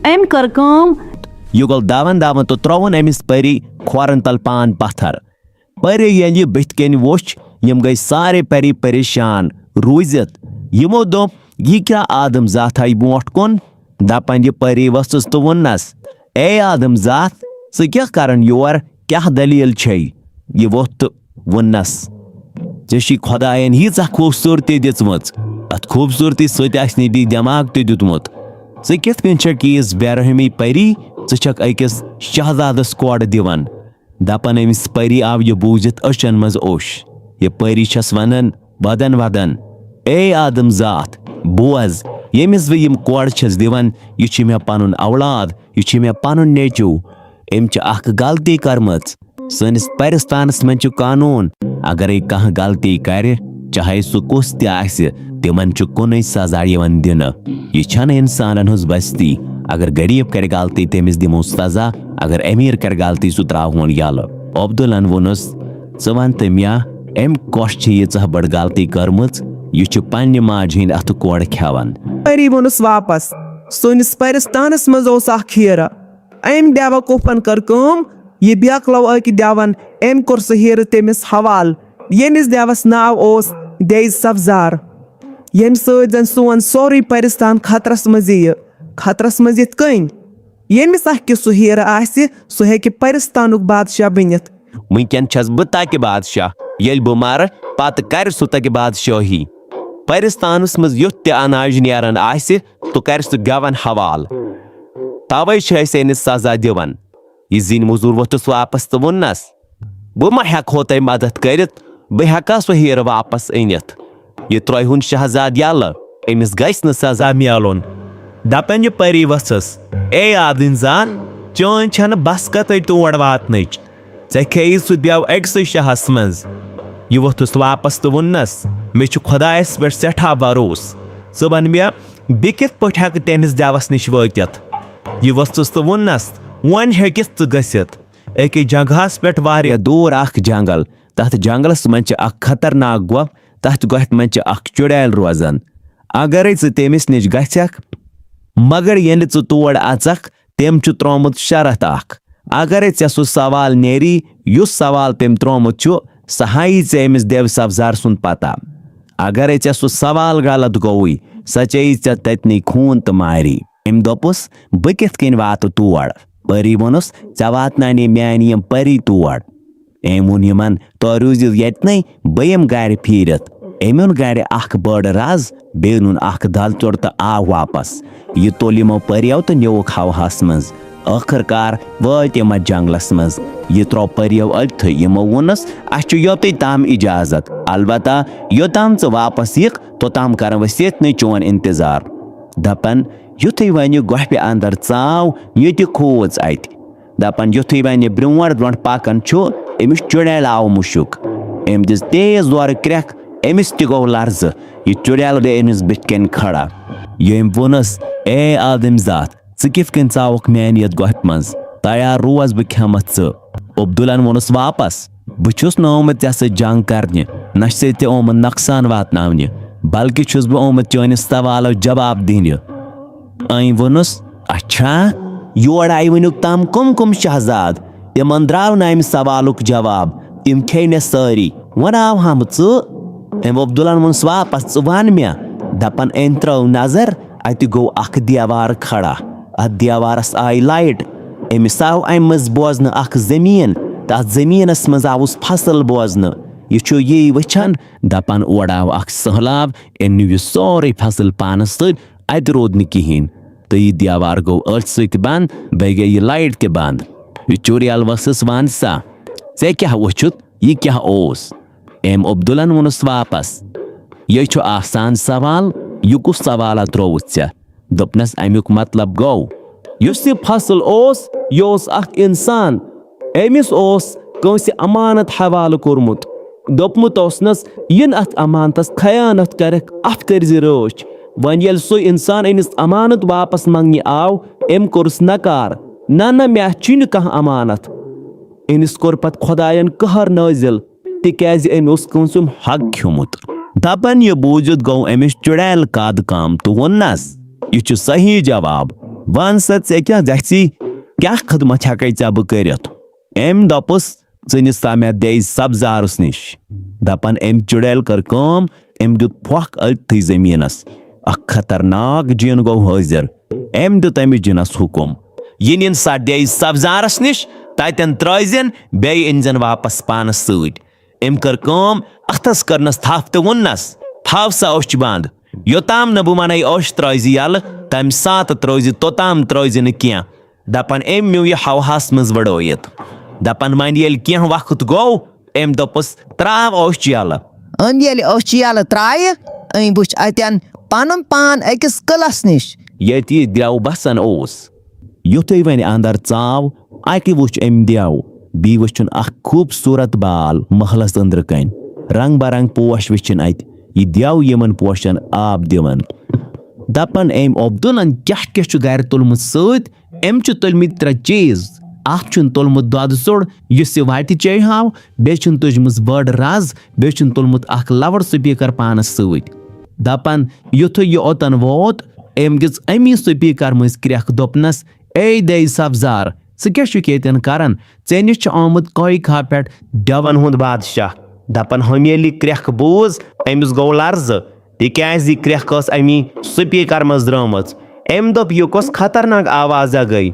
أمۍ کٔر کٲم۔ یہِ گوٚو داوان داوان تہٕ ترٛووُن أمِس پٔری کھۄرن تل پان پتھر۔ پٔری ییٚلہِ یہِ بٕتھِ کنہِ وُچھ، یِم گٔے سارے پٔری پریشان روٗزِتھ۔ یِمو دوٚپ، یہِ کیٛاہ آدم زاتھ آیہِ برونٛٹھ کُن؟ دپان یہِ پٔری ؤژھٕس تہٕ ووٚننس، اے آدم زاتھ، ژٕ کیٛاہ کران یور؟ کیٛاہ دٔلیٖل چھے؟ یہِ ووٚتھ تہٕ ووٚننس، ژےٚ چھے خۄداین ییٖژاہ خوٗبصوٗرتی دِژمٕژ، اتھ خوٗبصوٗرتی سۭتۍ آسہِ نہٕ دی دٮ۪ماغ تہِ دیُتمُت۔ ژٕ کِتھ کٔنۍ چھکھ ییٖژ بے رحمی پٔری؟ ژٕ چھکھ أکِس شہزادس کۄڑ دِوان۔ دپان أمِس پٔری آو یہِ بوٗزِتھ أچھن منٛز اوٚش۔ یہِ پٔری چھس ونان ودن ودن، اے آدم زاتھ، بوز، ییٚمِس بہٕ یِم کۄڑ چھس دِوان، یہِ چھُ مےٚ پنُن اولاد، یہِ چھُ مےٚ پنُن نیٚچو۔ أمۍ چھِ اکھ غلطی کٔرمٕژ۔ سٲنِس پرستانس منٛز چھُ قانوٗن، اگرے کانٛہہ غلطی کرِ، چاہے سُہ کُس تہِ آسہِ، تِمن چھُ کُنُے سزا یِوان دِنہٕ۔ یہِ چھنہٕ انسانن ہٕنٛز بستی۔ اگر غریب کرِ غلطی، تٔمِس دِمو سزا، اگر امیر کرِ غلطی، سُہ تراوہون یلہٕ۔ عبدالن ووٚنُس، ژٕ ون تہٕ مےٚ، أمۍ کۄس چھِ ییٖژاہ بٔڑ غلطی کٔرمٕژ؟ یہِ چھُ پننہِ ماجہِ ہٕنٛدۍ اتھٕ کۄڑ کھٮ۪وان۔ پری ووٚنُس واپس، سٲنِس پرستانس منٛز اوس اکھ ہیرٕ۔ أمۍ بیوقوفن کٔر کٲم، یہِ بیکلو أکۍ دیون، أمۍ کوٚر سُہ ہیرٕ تٔمِس حوالہٕ، ییٚمِس دیوس ناو اوس دیز سبزار، ییٚمہِ سۭتۍ زن سون سورُے پرستان خطرس منٛز یِیہِ۔ خطرس منٛز یِتھ کٔنۍ؟ ییٚمِس اکھ کہِ سُہ ہیرٕ آسہِ، سُہ ہیٚکہِ پرستانُک بادشاہ بٔنِتھ۔ وٕنکیٚن چھَس بہٕ تَتہِ بادشاہ۔ ییٚلہِ بہٕ مَرٕ، پتہٕ کَرِ سُہ تَتہِ بادشٲہی۔ پرستانَس منٛز یُتھ تہِ اناج نیران آسہِ، سُہ کَرِ سُہ گٮ۪وَن حوالہٕ۔ تَوَے چھِ أسۍ أمِس سزا دِوان۔ یہِ زِنۍ موٚزوٗر ووٚتھُس واپس تہٕ ووٚننَس، بہٕ ما ہٮ۪کہو تۄہہِ مدد کٔرِتھ؟ بہٕ ہٮ۪کا سُہ ہیرٕ واپس أنِتھ؟ یہِ ترٛٲوِہُن شہزاد یلہٕ، أمِس گژھِ نہٕ سزا میلُن۔ دپان یہِ پری ؤژھٕس، اے آدٕنۍ زان، چٲنۍ چھنہٕ بس کتھے تور واتنٕچ۔ ژےٚ کھیٚیی سُہ بیو أکسٕے شاہس منٛز۔ یہِ ووٚتھُس واپس تہٕ ووٚننس، مےٚ چھُ خۄدایس پٮ۪ٹھ سٮ۪ٹھاہ بھروسہٕ۔ ژٕ ون مےٚ، بہٕ کِتھ پٲٹھۍ ہٮ۪کہٕ تٔمِس دیوس نِش وٲتِتھ؟ یہِ ؤژھٕس تہٕ ووٚننس، وۄنۍ ہیٚکِتھ ژٕ گٔژھِتھ؟ أکِس جنگہس پٮ۪ٹھ واریاہ دوٗر اکھ جنگل، تَتھ جنٛگلَس منٛز چھِ اَکھ خطرناک گۄپھ، تَتھ گۄپھِ منٛز چھِ اَکھ چُڑیل روزان۔ اگرے ژٕ تٔمِس نِش گژھکھ، مگر ییٚلہِ ژٕ تور اژکھ، تٔمۍ چھُ ترٛوومُت شرط اکھ۔ اگرے ژےٚ سُہ سوال نیری، یُس سوال تٔمۍ ترٛوومُت چھُ، سُہ ہایی ژےٚ أمِس دیو سبزار سُنٛد پتہ۔ اگرے ژےٚ سُہ سوال غلط گوٚوُے، سۄ چیٚیی ژےٚ تٔتنٕے خوٗن تہٕ ماری۔ أمۍ دوٚپُس، "بہٕ کِتھ کٔنۍ واتہٕ تور؟" پٔری ووٚنُس، "ژےٚ واتناونہِ میانہِ یِم پٔری تور۔" أمۍ ووٚن یِمن، "تُہۍ روٗزِو ییٚتنٕے، بہٕ یِمہٕ گرِ پھیٖرِتھ۔" أمۍ اوٚن گرِ اکھ بٔڑ رز، بیٚیہِ اوٚنُن اکھ دلچُر تہٕ آو واپس۔ یہِ توٚل یِمو پٔریو تہٕ نیوٗکھ ہوہَس منٛز۔ ٲخٕر کار وٲتۍ یِم اَتھ جنٛگلَس منٛز۔ یہِ ترٛوو پٔریو أتھٕے۔ یِمو ووٚنُس، "اَسہِ چھُ یوٚتُے تام اِجازت۔ البتہ یوٚتام ژٕ واپس یِکھ، توٚتام کرو أسۍ ییٚتنٕے چون انتظار۔" دَپان، یُتھُے وۄنۍ یہِ گۄپھِ اندر ژاو، یہِ تہِ کھوٗژ اَتہِ۔ دَپان، یُتھُے وۄنۍ یہِ برٛونٛٹھ برٛونٛٹھ پکان چھُ، أمِس چُڑیل آو مُشُک۔ أمۍ دِژ تیز زورٕ کرٛٮ۪کھ، أمِس تہِ گوٚو لرزٕ۔ یہِ چُڑیل گٔے أمِس بٕتھِ کَنۍ کھڑا۔ ییٚمۍ ووٚنُس، "اے آدم زاتھ، ژٕ کِتھ کٔنۍ ژاوُکھ میانہِ یتھ گۄپھِ منٛز؟ تیار روز، بہٕ کھٮ۪متھ ژٕ۔" عبدالن ووٚنُس واپس، "بہٕ چھُس نہٕ آمُت ژےٚ سۭتۍ جنگ کرنہِ، نہ چھُسے ژےٚ آمُت نۄقصان واتناونہِ، بلکہِ چھُس بہٕ آمُت چٲنِس سوالس جواب دِنہِ۔" أمۍ ووٚنُس، "اچھا، یور آیہِ وٕنیُک تام کٕم کٕم شہزاد؟ تِمن درٛاو نہٕ امہِ سوالُک جواب، تِم کھے مےٚ سٲری۔ وۄنۍ آو ہم ژٕ؟" أمۍ عبدالن ووٚنُس واپس، "ژٕ ون مےٚ۔" دپان أمۍ ترٲو نظر، اتہِ گوٚو اکھ دیوار کھڑا۔ اتھ دیوارس آیہِ لایٹ۔ أمِس آو امہِ منٛز بوزنہٕ اکھ زٔمیٖن۔ تتھ زٔمیٖنس منٛز آوُس فصل بوزنہٕ۔ یہِ چھُ یی وٕچھان، دپان اورٕ آو اکھ سٔہلاب، أمۍ نیوٗ یہِ سورُے فصل پانس سۭتۍ، اتہِ روٗد نہٕ کِہیٖنۍ۔ تہٕ یہِ دیوار گوٚو أتھۍ سۭتۍ بنٛد، بیٚیہِ گٔے یہِ لایٹ تہِ بنٛد۔ یہِ چُڑیل ؤژھٕس، "ون سا، ژےٚ کیٛاہ وُچھُتھ؟ یہِ کیٛاہ اوس؟" أمۍ عبدالن ووٚنُس واپس، "یہِ چھُ آسان سوال، یہِ کُس سوالہ ترٛووُتھ ژےٚ؟" دوٚپنس، "امیُک مطلب گوٚو، یُس یہِ فصل اوس، یہِ اوس اکھ انسان۔ أمِس اوس کٲنٛسہِ امانت حوالہٕ کوٚرمُت۔ دوٚپمُت اوسنس، یِن اتھ امانتس خیانت کرکھ، اتھ کٔرزِ رٲچھ۔ وۄنۍ ییٚلہِ سُہ انسان أمِس امانت واپس منٛگنہِ آو، أمۍ کوٚرُس نکار، 'نہ، نہ، مےٚ اَتھ چھُے نہٕ کانٛہہ امانت.' أمِس کوٚر پتہٕ خۄداین قہر نٲزِل، تِکیازِ أمۍ اوس کٲنٛسہِ ہُنٛد حق کھیوٚمُت۔" دپان یہِ بوٗزِتھ گوٚو أمِس چُڑیل قد کم تہٕ ووٚننس، "یہِ چھُ صحیح جواب۔ ون سا، ژےٚ کیٛاہ گژھی؟ کیٛاہ خدمت ہٮ۪کے ژےٚ بہٕ کٔرِتھ؟" أمۍ دوٚپُس، "ژٕ نہِ سا مےٚ دے سبزارس نِش۔" دپان أمۍ چُڑیل کٔر کٲم، أمۍ دیُت پھۄکھ أتھٕے زٔمیٖنس۔ اکھ خطرناک جِن گوٚو حٲضِر۔ أمۍ دیُت أمِس جِنس حُکُم، "یہِ نِن سا دے سبزارس نِش، تتٮ۪ن ترٲوزٮ۪ن، بیٚیہِ أنزٮ۪ن واپس پانس سۭتۍ۔" أمۍ کٔر کٲم، اتھس کٔرنس تھپھ تہٕ ووٚننس، "تھاو سا أچھ بنٛد۔ یوٚتام نہٕ بہٕ ونَے أچھ ترٲوزِ یلہٕ، تمہِ ساتہٕ ترٲوزِ، توٚتام ترٲوزِ نہٕ کینٛہہ۔" دپان أمۍ نیوٗ یہِ ہوہس منٛز وٕڑٲوِتھ۔ دپان وۄنۍ ییٚلہِ کینٛہہ وقت گوٚو، أمۍ دوٚپُس، "ترٛاو أچھ یلہٕ۔" أمۍ ییٚلہِ أچھ یلہٕ ترٛایہِ، أمۍ وٕچھ اتٮ۪ن پنُن پان أکِس قلعس نِش۔ ییٚتہِ یہِ دیو بسان اوس۔ یُتھُے وۄنۍ اندر ژاو، اَتہِ وُچھ أمۍ دیو۔ بیٚیہِ وُچھُن اکھ خوٗبصوٗرت بال محلس أنٛدرٕ کنۍ۔ رنگ برنگ پوش وُچھِن اَتہِ۔ یہِ دیو یِمن پوشن آب دِوان۔ دپان أمۍ عبدالن کیٛاہ کیٛاہ چھُ گرِ تُلمُت سۭتۍ؟ أمۍ چھِ تُلمٕتۍ ترٛےٚ چیٖز۔ اکھ چھُن تُلمُت دۄدٕ ژوٚڑ، یُس یہِ وتہِ چیٚیہِ ہاو، بیٚیہِ چھُن تُجمٕژ بٔڑ رز، بیٚیہِ چھُن تُلمُت اکھ loud speaker پانس سۭتۍ۔ دپان یُتھُے یہِ اوٚتن ووت، أمۍ دِژ امی speaker مٔنٛزۍ کرٛٮ۪کھ، دوٚپنس، "اے دے سبزار، ژٕ کیٛاہ چھُکھ ییٚتٮ۪ن کران؟ ژےٚ نِش چھُ آمُت کویکھا پٮ۪ٹھ دٮ۪ون ہُنٛد بادشاہ۔" دپان ہمیلی کرٛٮ۪کھ بوٗز، أمِس گوٚو لرزٕ، تِکیٛازِ یہِ کرٛٮ۪کھ ٲس امی speaker منٛز درٛٲمٕژ۔ أمۍ دوٚپ، "یہِ کۄس خطرناک آوازا گٔے؟"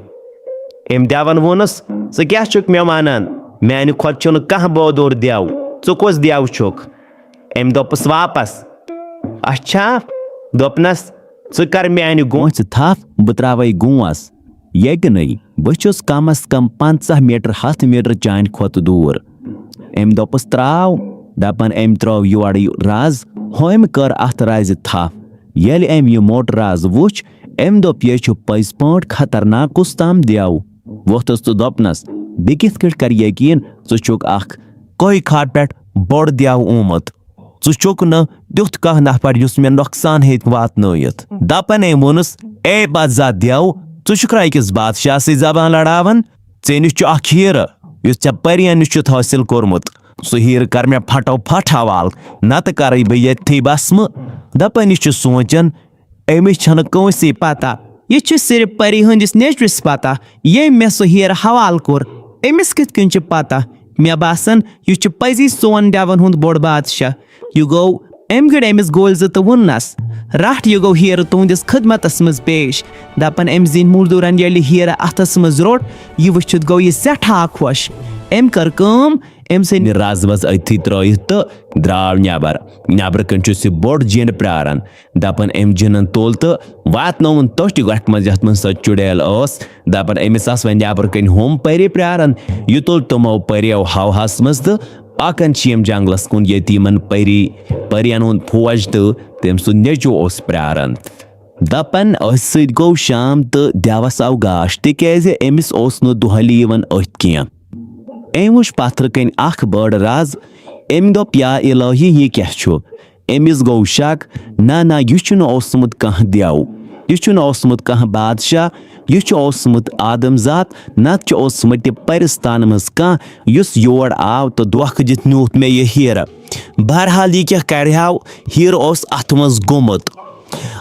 أمۍ دٮ۪ون ووٚنُس، "ژٕ کیٛاہ چھُکھ مےٚ ونان؟ میانہِ کھۄتہٕ چھُنہٕ کانٛہہ بٲدُر دٮ۪و۔ ژٕ کۄس دٮ۪و چھُکھ؟" أمۍ دوٚپُس واپس، "اچھا؟" دوٚپنس، "ژٕ کر میانہِ گونٛژھِ تھپھ، بہٕ تراوے گونٛژھ۔ ییٚتہِ نٕے، بہٕ چھُس کم از کم پنٛژاہ میٹر، ہتھ میٹر چانہِ کھۄتہٕ دوٗر۔" أمۍ دوٚپُس، "ترٛاو۔" دپان أمۍ ترٲو یورٕ یہِ رز، ہُمۍ کٔر اتھ رزِ تھپھ۔ ییٚلہِ أمۍ یہِ موٚٹ رز وُچھ، أمۍ دوٚپ، "یہِ چھُ پٔزۍ پٲٹھۍ خطرناک کُس تام دٮ۪و۔" ووٚتھُس تہٕ دوٚپنس، "بہٕ کِتھ کٲٹھۍ کرٕ یقیٖن ژٕ چھُکھ اکھ کویکھا پٮ۪ٹھ بوٚڑ دٮ۪و آمُت؟ ژٕ چھُکھ نہٕ تیُتھ کانٛہہ نفر یُس مےٚ نۄقصان ہیٚکہِ واتنٲوِتھ۔" دپان أمۍ ووٚنُس، "اے بدزاد دٮ۪و، ژٕ چھُکھ را أکِس بادشاہ سۭتۍ زبان لڑاوان؟ ژےٚ نِش چھُ اکھ ہیرٕ، یُس ژےٚ پرین نِش چھُتھ حٲصِل کوٚرمُت۔ سُہ ہیرٕ کر مےٚ پھٹو پھٹ حوالہٕ، نتہٕ کرے بہٕ ییٚتھی بسمہٕ۔ دپان یہِ چھُ سونچان، أمِس چھنہٕ کٲنٛسے پتہ، یہِ چھُ صرف پری ہٕنٛدِس نیٚچوِس پتہ، ییٚمۍ مےٚ سُہ ہیرٕ حوالہٕ کوٚر۔ أمِس کِتھ کٔنۍ چھِ پتہ؟ مےٚ باسان، یہِ چھُ پزی سون ڈٮ۪وَن ہُنٛد بوٚڑ بادشاہ۔ یہِ گوٚو، أمۍ گٔڑۍ أمِس گولۍ زٕ تہٕ ووٚننس، "رٹھ، یہِ گوٚو ہیرٕ تُہنٛدِس خدمتس منٛز پیش۔" دپان أمۍ زِنۍ موزوٗرن ییٚلہِ ہیرٕ اتھس منٛز روٚٹ، یہِ وٕچھِتھ گوٚو یہِ سٮ۪ٹھاہ خۄش۔ أمۍ کٔر کٲم، أمۍ ژھٕنۍ رز وز أتھی ترٲیِتھ تہٕ درٛاو نٮ۪بر۔ نٮ۪برٕ کنۍ چھُ سُہ بوٚڑ جِن پراران۔ دپان أمۍ جِنن تُل تہٕ واتنووُن تٔتھۍ گۄپھِ منٛز، یتھ منٛز سۄ چُڑیل ٲس۔ دپان أمِس آسہٕ وۄنۍ نٮ۪برٕ کنۍ ہُم پری پراران۔ یہِ تُل تِمو پریو ہوہس منٛز تہٕ پکان چھِ یِم جنگلس کُن، ییٚتہِ یِمن پری، پرین ہُنٛد فوج تہٕ تٔمۍ سُنٛد نیٚچو اوس پراران۔ دپان أتھۍ سۭتۍ گوٚو شام تہٕ دٮ۪وس آو گاش، تِکیازِ أمِس اوس نہٕ دۄہلہِ یِوان أتھۍ کینٛہہ۔ أمۍ وٕچھ پتھرٕ کنۍ اکھ بٔڑ رز۔ أمۍ دوٚپ، "یا الہی، یہِ کیٛاہ چھُ؟" أمِس گوٚو شک، "نہ، نہ، یہِ چھُنہٕ اوسمُت کانٛہہ دیو، یہِ چھُنہٕ اوسمُت کانٛہہ بادشاہ، یہِ چھُ اوسمُت آدم زاد، نتہٕ چھُ اوسمُت یہِ پرستان منٛز کانٛہہ، یُس یور آو تہٕ دھوکہٕ دِتھ نیوٗتھ مےٚ یہِ ہیرٕ۔" بہرحال، یہِ کیٛاہ کرِہاو، ہیرٕ اوس اتھ منٛز گوٚمُت۔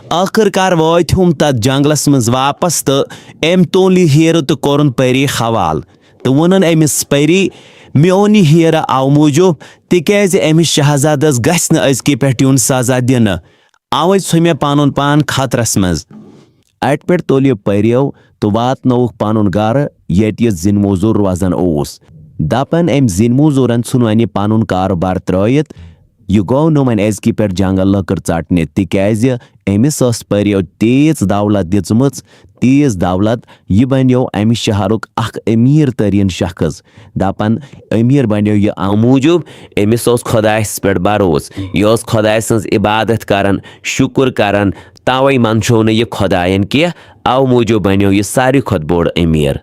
ٲخٕر کار وٲتۍ ہُم تتھ جنگلس منٛز واپس تہٕ أمۍ تُل یہِ ہیرٕ تہٕ کوٚرُن پری حوالہٕ۔ تہٕ ووٚنُن أمِس پری، "مےٚ اوٚن یہِ ہیرٕ اَوٕ موٗجوٗب، تِکیازِ أمِس شہزادس گژھِ نہٕ أزکہِ پٮ۪ٹھ یُن سزا دِنہٕ۔ اوے ژھُن مےٚ پنُن پان خطرس منٛز۔" اَتہِ پٮ۪ٹھ تُل یہِ پریو تہٕ واتنووُکھ پنُن گرٕ، ییٚتہِ یہِ زِنۍ موزوٗر روزان اوس۔ دپان أمۍ زِنۍ موزوٗرن ژھُن وۄنۍ یہِ پنُن کارٕبار ترٲیِتھ۔ یہِ گوٚو نہٕ وۄنۍ أزکہِ پٮ۪ٹھ جنگل لٔکٕر ژٹنہِ، تِکیازِ أمِس ٲس پریو تیٖژ دولت دِژمٕژ، تیٖژ دولت، یہِ بنیو امہِ شہرُک اکھ امیر ترین شخص۔ دپان، امیر بنیو یہِ امہِ موٗجوٗب، أمِس اوس خۄدایس پٮ۪ٹھ بھروسہٕ، یہِ اوس خۄداے سٕنٛز عبادت کران، شُکُر کران، توے منٛدچھو نہٕ یہِ خۄداین کینٛہہ، او موٗجوٗب بنیو یہِ ساروی کھۄتہٕ بوٚڑ امیر۔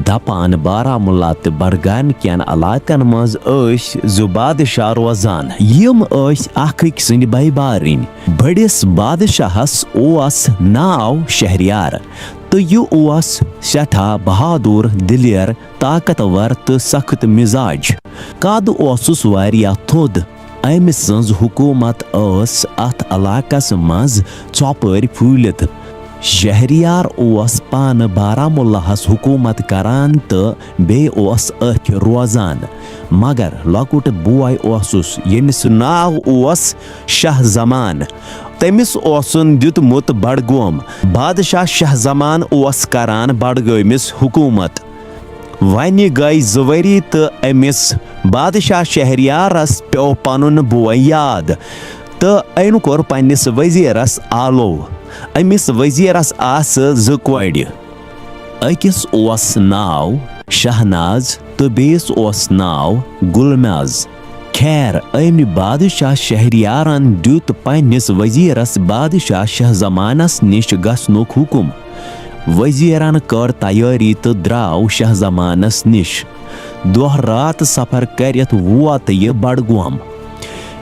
دپان، بارہمولہ تہٕ بڈگام کٮ۪ن علاقن منٛز ٲسۍ زٕ بادشاہ روزان۔ یِم ٲسۍ اکھ أکۍ سٕنٛدۍ بے بارٕنۍ۔ بٔڑِس بادشاہس اوس ناو شہریار تہٕ یہِ اوس سٮ۪ٹھاہ بہادُر، دلیر، طاقتور تہٕ سخت مزاج۔ قد اوسُس واریاہ تھوٚد۔ أمۍ سٕنٛز حکوٗمت ٲس اَتھ علاقس منٛز ژۄپٲرۍ پھٔہلِتھ۔ شہریار اوس پانہٕ بارہمولہس حکوٗمت کران تہٕ بیٚیہِ اوس أتھۍ روزان۔ مگر لۄکُٹ بوے اوسُس، ییٚمِس ناو اوس شاہ زمان۔ تٔمِس اوسُن دیُتمُت بڈگوم۔ بادشاہ شاہ زمان اوس کران بڈگٲمِس حکوٗمت۔ وۄنہِ گٔے زٕ ؤری تہٕ أمِس بادشاہ شہریارس پیوٚو پنُن بوے یاد تہٕ أمۍ کوٚر پننِس وزیرس آلو۔ أمِس وزیرس آسہٕ زٕ کورِ۔ أکِس اوس ناو شہناز تہٕ بیٚیِس اوس ناو گُلماز۔ خیر، أمۍ بادشاہ شہریارن دیُت پننِس وزیرس بادشاہ شاہ زمانس نِش گژھنُک حُکم۔ وزیرن کٔر تیٲری تہٕ درٛاو شاہ زمانس نِش۔ دۄہ راتھ سفر کٔرِتھ ووت یہِ بڈگوم۔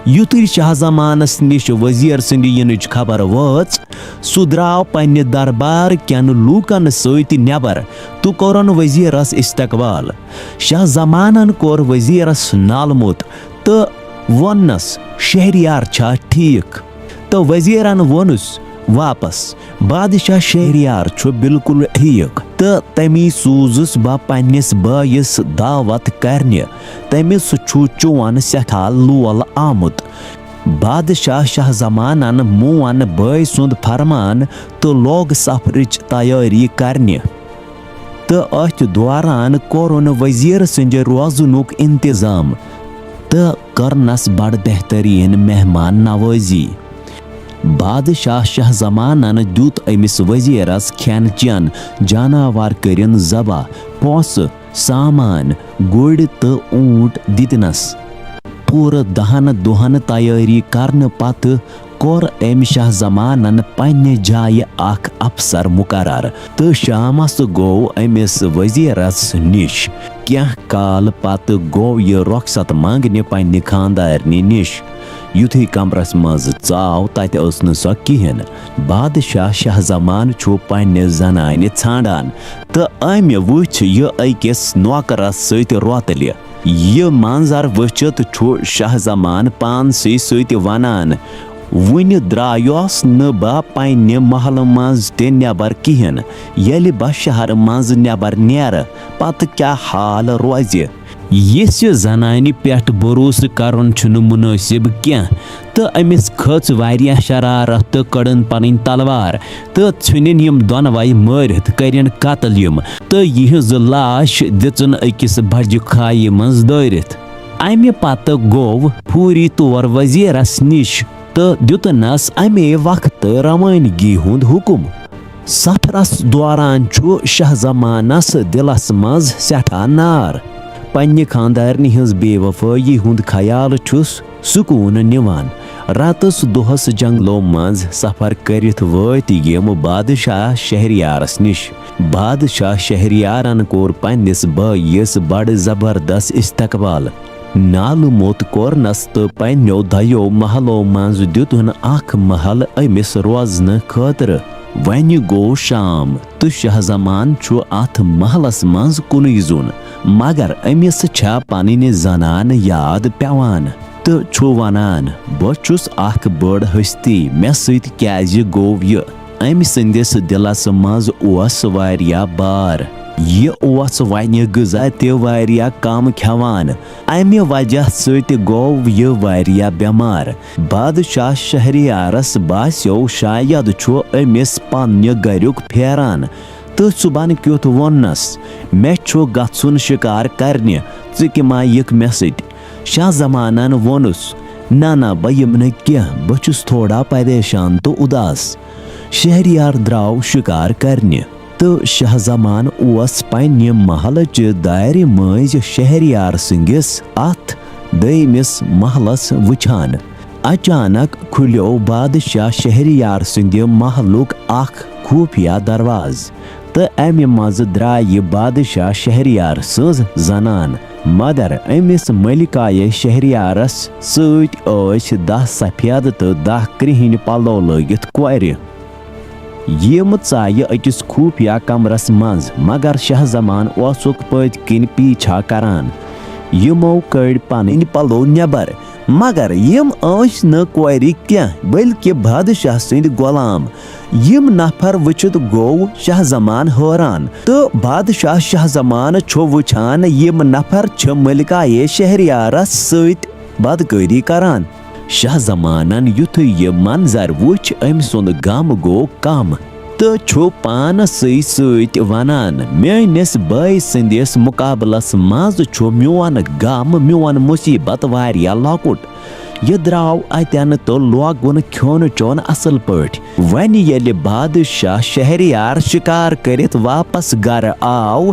یُتھُے شاہ زمانس نِش وزیر سٕنٛدِ یِنٕچ خبر وٲژ، سُہ درٛاو پننہِ دربار کٮ۪ن لوٗکن سۭتۍ نٮ۪بر تہٕ کوٚرُن وزیرس استقبال۔ شاہ زمانن کوٚر وزیرس نالہٕ موٚت تہٕ ووٚننس، "شہریار چھا ٹھیک؟" تہٕ وزیرن ووٚنُس واپس، "بادشاہ شہریار چھُ بالکل ٹھیک تہٕ تٔمی سوٗزُس بہٕ پننِس بٲیِس دعوت کرنہِ۔ تٔمِس چھُ چون سٮ۪ٹھاہ لول آمُت۔" بادشاہ شاہ زمانن مون بٲے سُنٛد فرمان تہٕ لوٚگ سفرٕچ تیٲری کرنہِ۔ تہٕ أتھۍ دوران کوٚرُن وزیر سٕنٛدِ روزنُک انتظام تہٕ کٔرنس بڑٕ بہتریٖن مہمان نوازی۔ بادشاہ شاہ زمانن دیُت أمِس وزیرس کھٮ۪ن چٮ۪ن، جاناوار کٔرِن ذبح، پونٛسہٕ، سامان، گُرۍ تہٕ اوٗنٹ دِتنس۔ پوٗرٕ دَہن دۄہن تیٲری کرنہٕ پتہٕ کوٚر أمۍ شاہ زمانن پننہِ جایہِ اکھ افسر مقرر تہٕ شامس گوٚو أمِس وزیرس نِش۔ کینٛہہ کال پتہٕ گوٚو یہِ رۄخصت منگنہِ پننہِ خانٛدارنہِ نِش۔ یُتھُے کمرس منٛز ژاو، تتہِ ٲس نہٕ سۄ کِہیٖنۍ۔ بادشاہ شاہ زمان چھُ پننہِ زنانہِ ژھانڈان تہٕ أمۍ وُچھ یہِ أکِس نوکرس سۭتۍ روتلہِ۔ یہِ منظر وٕچھِتھ چھُ شاہ زمان پانسٕے سۭتۍ ونان، "وُنہِ درٛایوس نہٕ بہٕ پننہِ محلہٕ منٛز تہِ نٮ۪بر کِہیٖنۍ۔ ییٚلہِ بہٕ شہرٕ منٛز نٮ۪بر نیرٕ، پتہٕ کیٛاہ حال روزِ؟" یِژھِ زنانہِ پٮ۪ٹھ بھروسہٕ کرُن چھُنہٕ مُنٲسِب کینٛہہ، تہٕ أمِس کھٔژ واریاہ شرارت تہٕ کٔڑٕن پنٕنۍ تلوار تہٕ ژھُنِن یِم دۄنوَے مٲرِتھ، کٔرِن قتل یِم تہٕ یِہٕنٛز لاش دِژٕن أکِس بجہِ کھایہِ منٛز دٲرِتھ۔ اَمہِ پتہٕ گوٚو فوری طور وزیرس نِش تہٕ دیُتنس اَمے وقتہٕ روانگی ہُنٛد حُکم۔ سفرس دوران چھُ شاہ زمانس دِلس منٛز سٮ۪ٹھاہ نار۔ پننہِ خانٛدارنہِ ہٕنٛز بے وفٲیی ہُنٛد خیال چھُس سکوٗن نِوان۔ راتس دۄہس جنگلو منٛز سفر کٔرِتھ وٲتۍ یِم بادشاہ شہریارس نِش۔ بادشاہ شہریارن کوٚر پننِس بٲیِس بڑٕ زبردست استقبال۔ نالہٕ موٚت کوٚرنس تہٕ پننیو دۄیو محلو منٛز دیُتُن اکھ محل أمِس روزنہٕ خٲطرٕ۔ وۄنہِ گوٚو شام تہٕ شاہ زمان چھُ اتھ محلس منٛز کُنُے زوٚن، مگر أمِس چھےٚ پنٕنۍ زنان یاد پٮ۪وان تہٕ چھُ ونان، "بہٕ چھُس اکھ بٔڑ ہستی، مےٚ سۭتۍ کیازِ گوٚو یہِ؟" أمۍ سٕنٛدِس دِلس منٛز اوس واریاہ بار۔ یہِ اوس وۄنہِ غذا تہِ واریاہ کم کھٮ۪وان۔ امہِ وجہ سۭتۍ گوٚو یہِ واریاہ بٮ۪مار۔ بادشاہ شہریارس باسیو شاید چھُ أمِس پننہِ گریُک پھیران تہٕ صُبحن کیُتھ ووٚننس، "مےٚ چھُ گژھُن شکار کرنہِ، ژٕ کمہ یِکھ مےٚ سۭتۍ؟" شاہ زمانن ووٚنُس، "نہ نہ، بہٕ یِمہٕ نہٕ کینٛہہ، بہٕ چھُس تھوڑا پریشان تہٕ اُداس۔" شہریار درٛاو شکار کرنہِ۔ تہٕ شاہ زمان اوس پننہِ محلہٕ چہِ دارِ مٔنٛزۍ شہریار سٕنٛدِس اتھ دوٚیمِس محلس وٕچھان۔ اچانک کھُلیو بادشاہ شہریار سٕنٛدِ محلُک اکھ خُفیہ دروازٕ تہٕ امہِ منٛزٕ درٛایہِ بادشاہ شہریار سٕنٛز زنان۔ مگر أمِس ملکایہِ شہریارس سۭتۍ ٲسۍ دَہ سفید تہٕ دَہ کرٛہِنۍ پلو لٲگِتھ کورِ۔ یِم ژایہِ أکِس خُفیہ کمرس منٛز، مگر شاہ زمان اوسُکھ پٔتۍ کِنۍ پیچھا کران۔ یِمو کٔڑۍ پنٕنۍ پلو نٮ۪بر، مگر یِم ٲسۍ نہٕ کورِ کینٛہہ، بلکہِ بادشاہ سٕنٛدۍ غلام۔ یِم نفر وٕچھِتھ گوٚو شاہ زمان حٲران، تہٕ بادشاہ شاہ زمان چھُ وٕچھان، یِم نفر چھِ ملکایہِ شہریارس سۭتۍ بدکٲری کران۔ شاہ زمانن یُتھُے یہِ منظر وُچھ، أمۍ سُنٛد غم گوٚو کم تہٕ چھُ پانسٕے سۭتۍ ونان، "میٲنِس بٲے سٕنٛدِس مُقابلس منٛز چھُ میون غم، میون مُصیبت واریاہ لۄکُٹ۔ یہِ درٛاو اتٮ۪ن تہٕ لوگُن کھیوٚن چیوٚن اصل پٲٹھۍ۔" وۄنۍ ییٚلہِ بادشاہ شہریار شکار کٔرِتھ واپس گرٕ آو،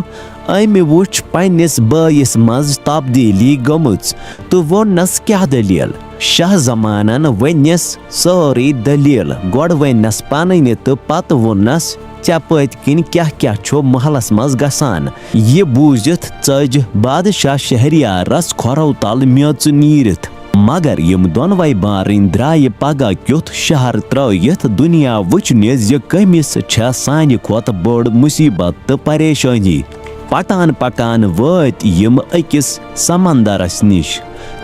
أمۍ وُچھ پننِس بٲیِس منٛز تبدیٖلی گٔمٕژ تہٕ ووٚننس، "کیٛاہ دٔلیٖل؟" شاہ زمانن ؤنِس سٲرٕے دٔلیٖل۔ گۄڈٕ ؤنِس پنٕنہِ تہٕ پتہٕ ووٚننس، "ژےٚ پٔتۍ کِنۍ کیٛاہ کیٛاہ چھُ محلس منٛز گژھان؟" یہِ بوٗزِتھ ژٔج بادشاہ شہریارس کھۄرو تل میٚژ نیٖرِتھ۔ مگر یِم دۄنوَے بارٕنۍ درٛایہِ پگاہ کیُتھ شہر ترٲوِتھ دُنیا وٕچھنہِ زِ کٔمِس چھےٚ سانہِ کھۄتہٕ بٔڑ مُصیبت تہٕ پریشٲنی۔ پکان پکان وٲتۍ یِم أکِس سمندرس نِش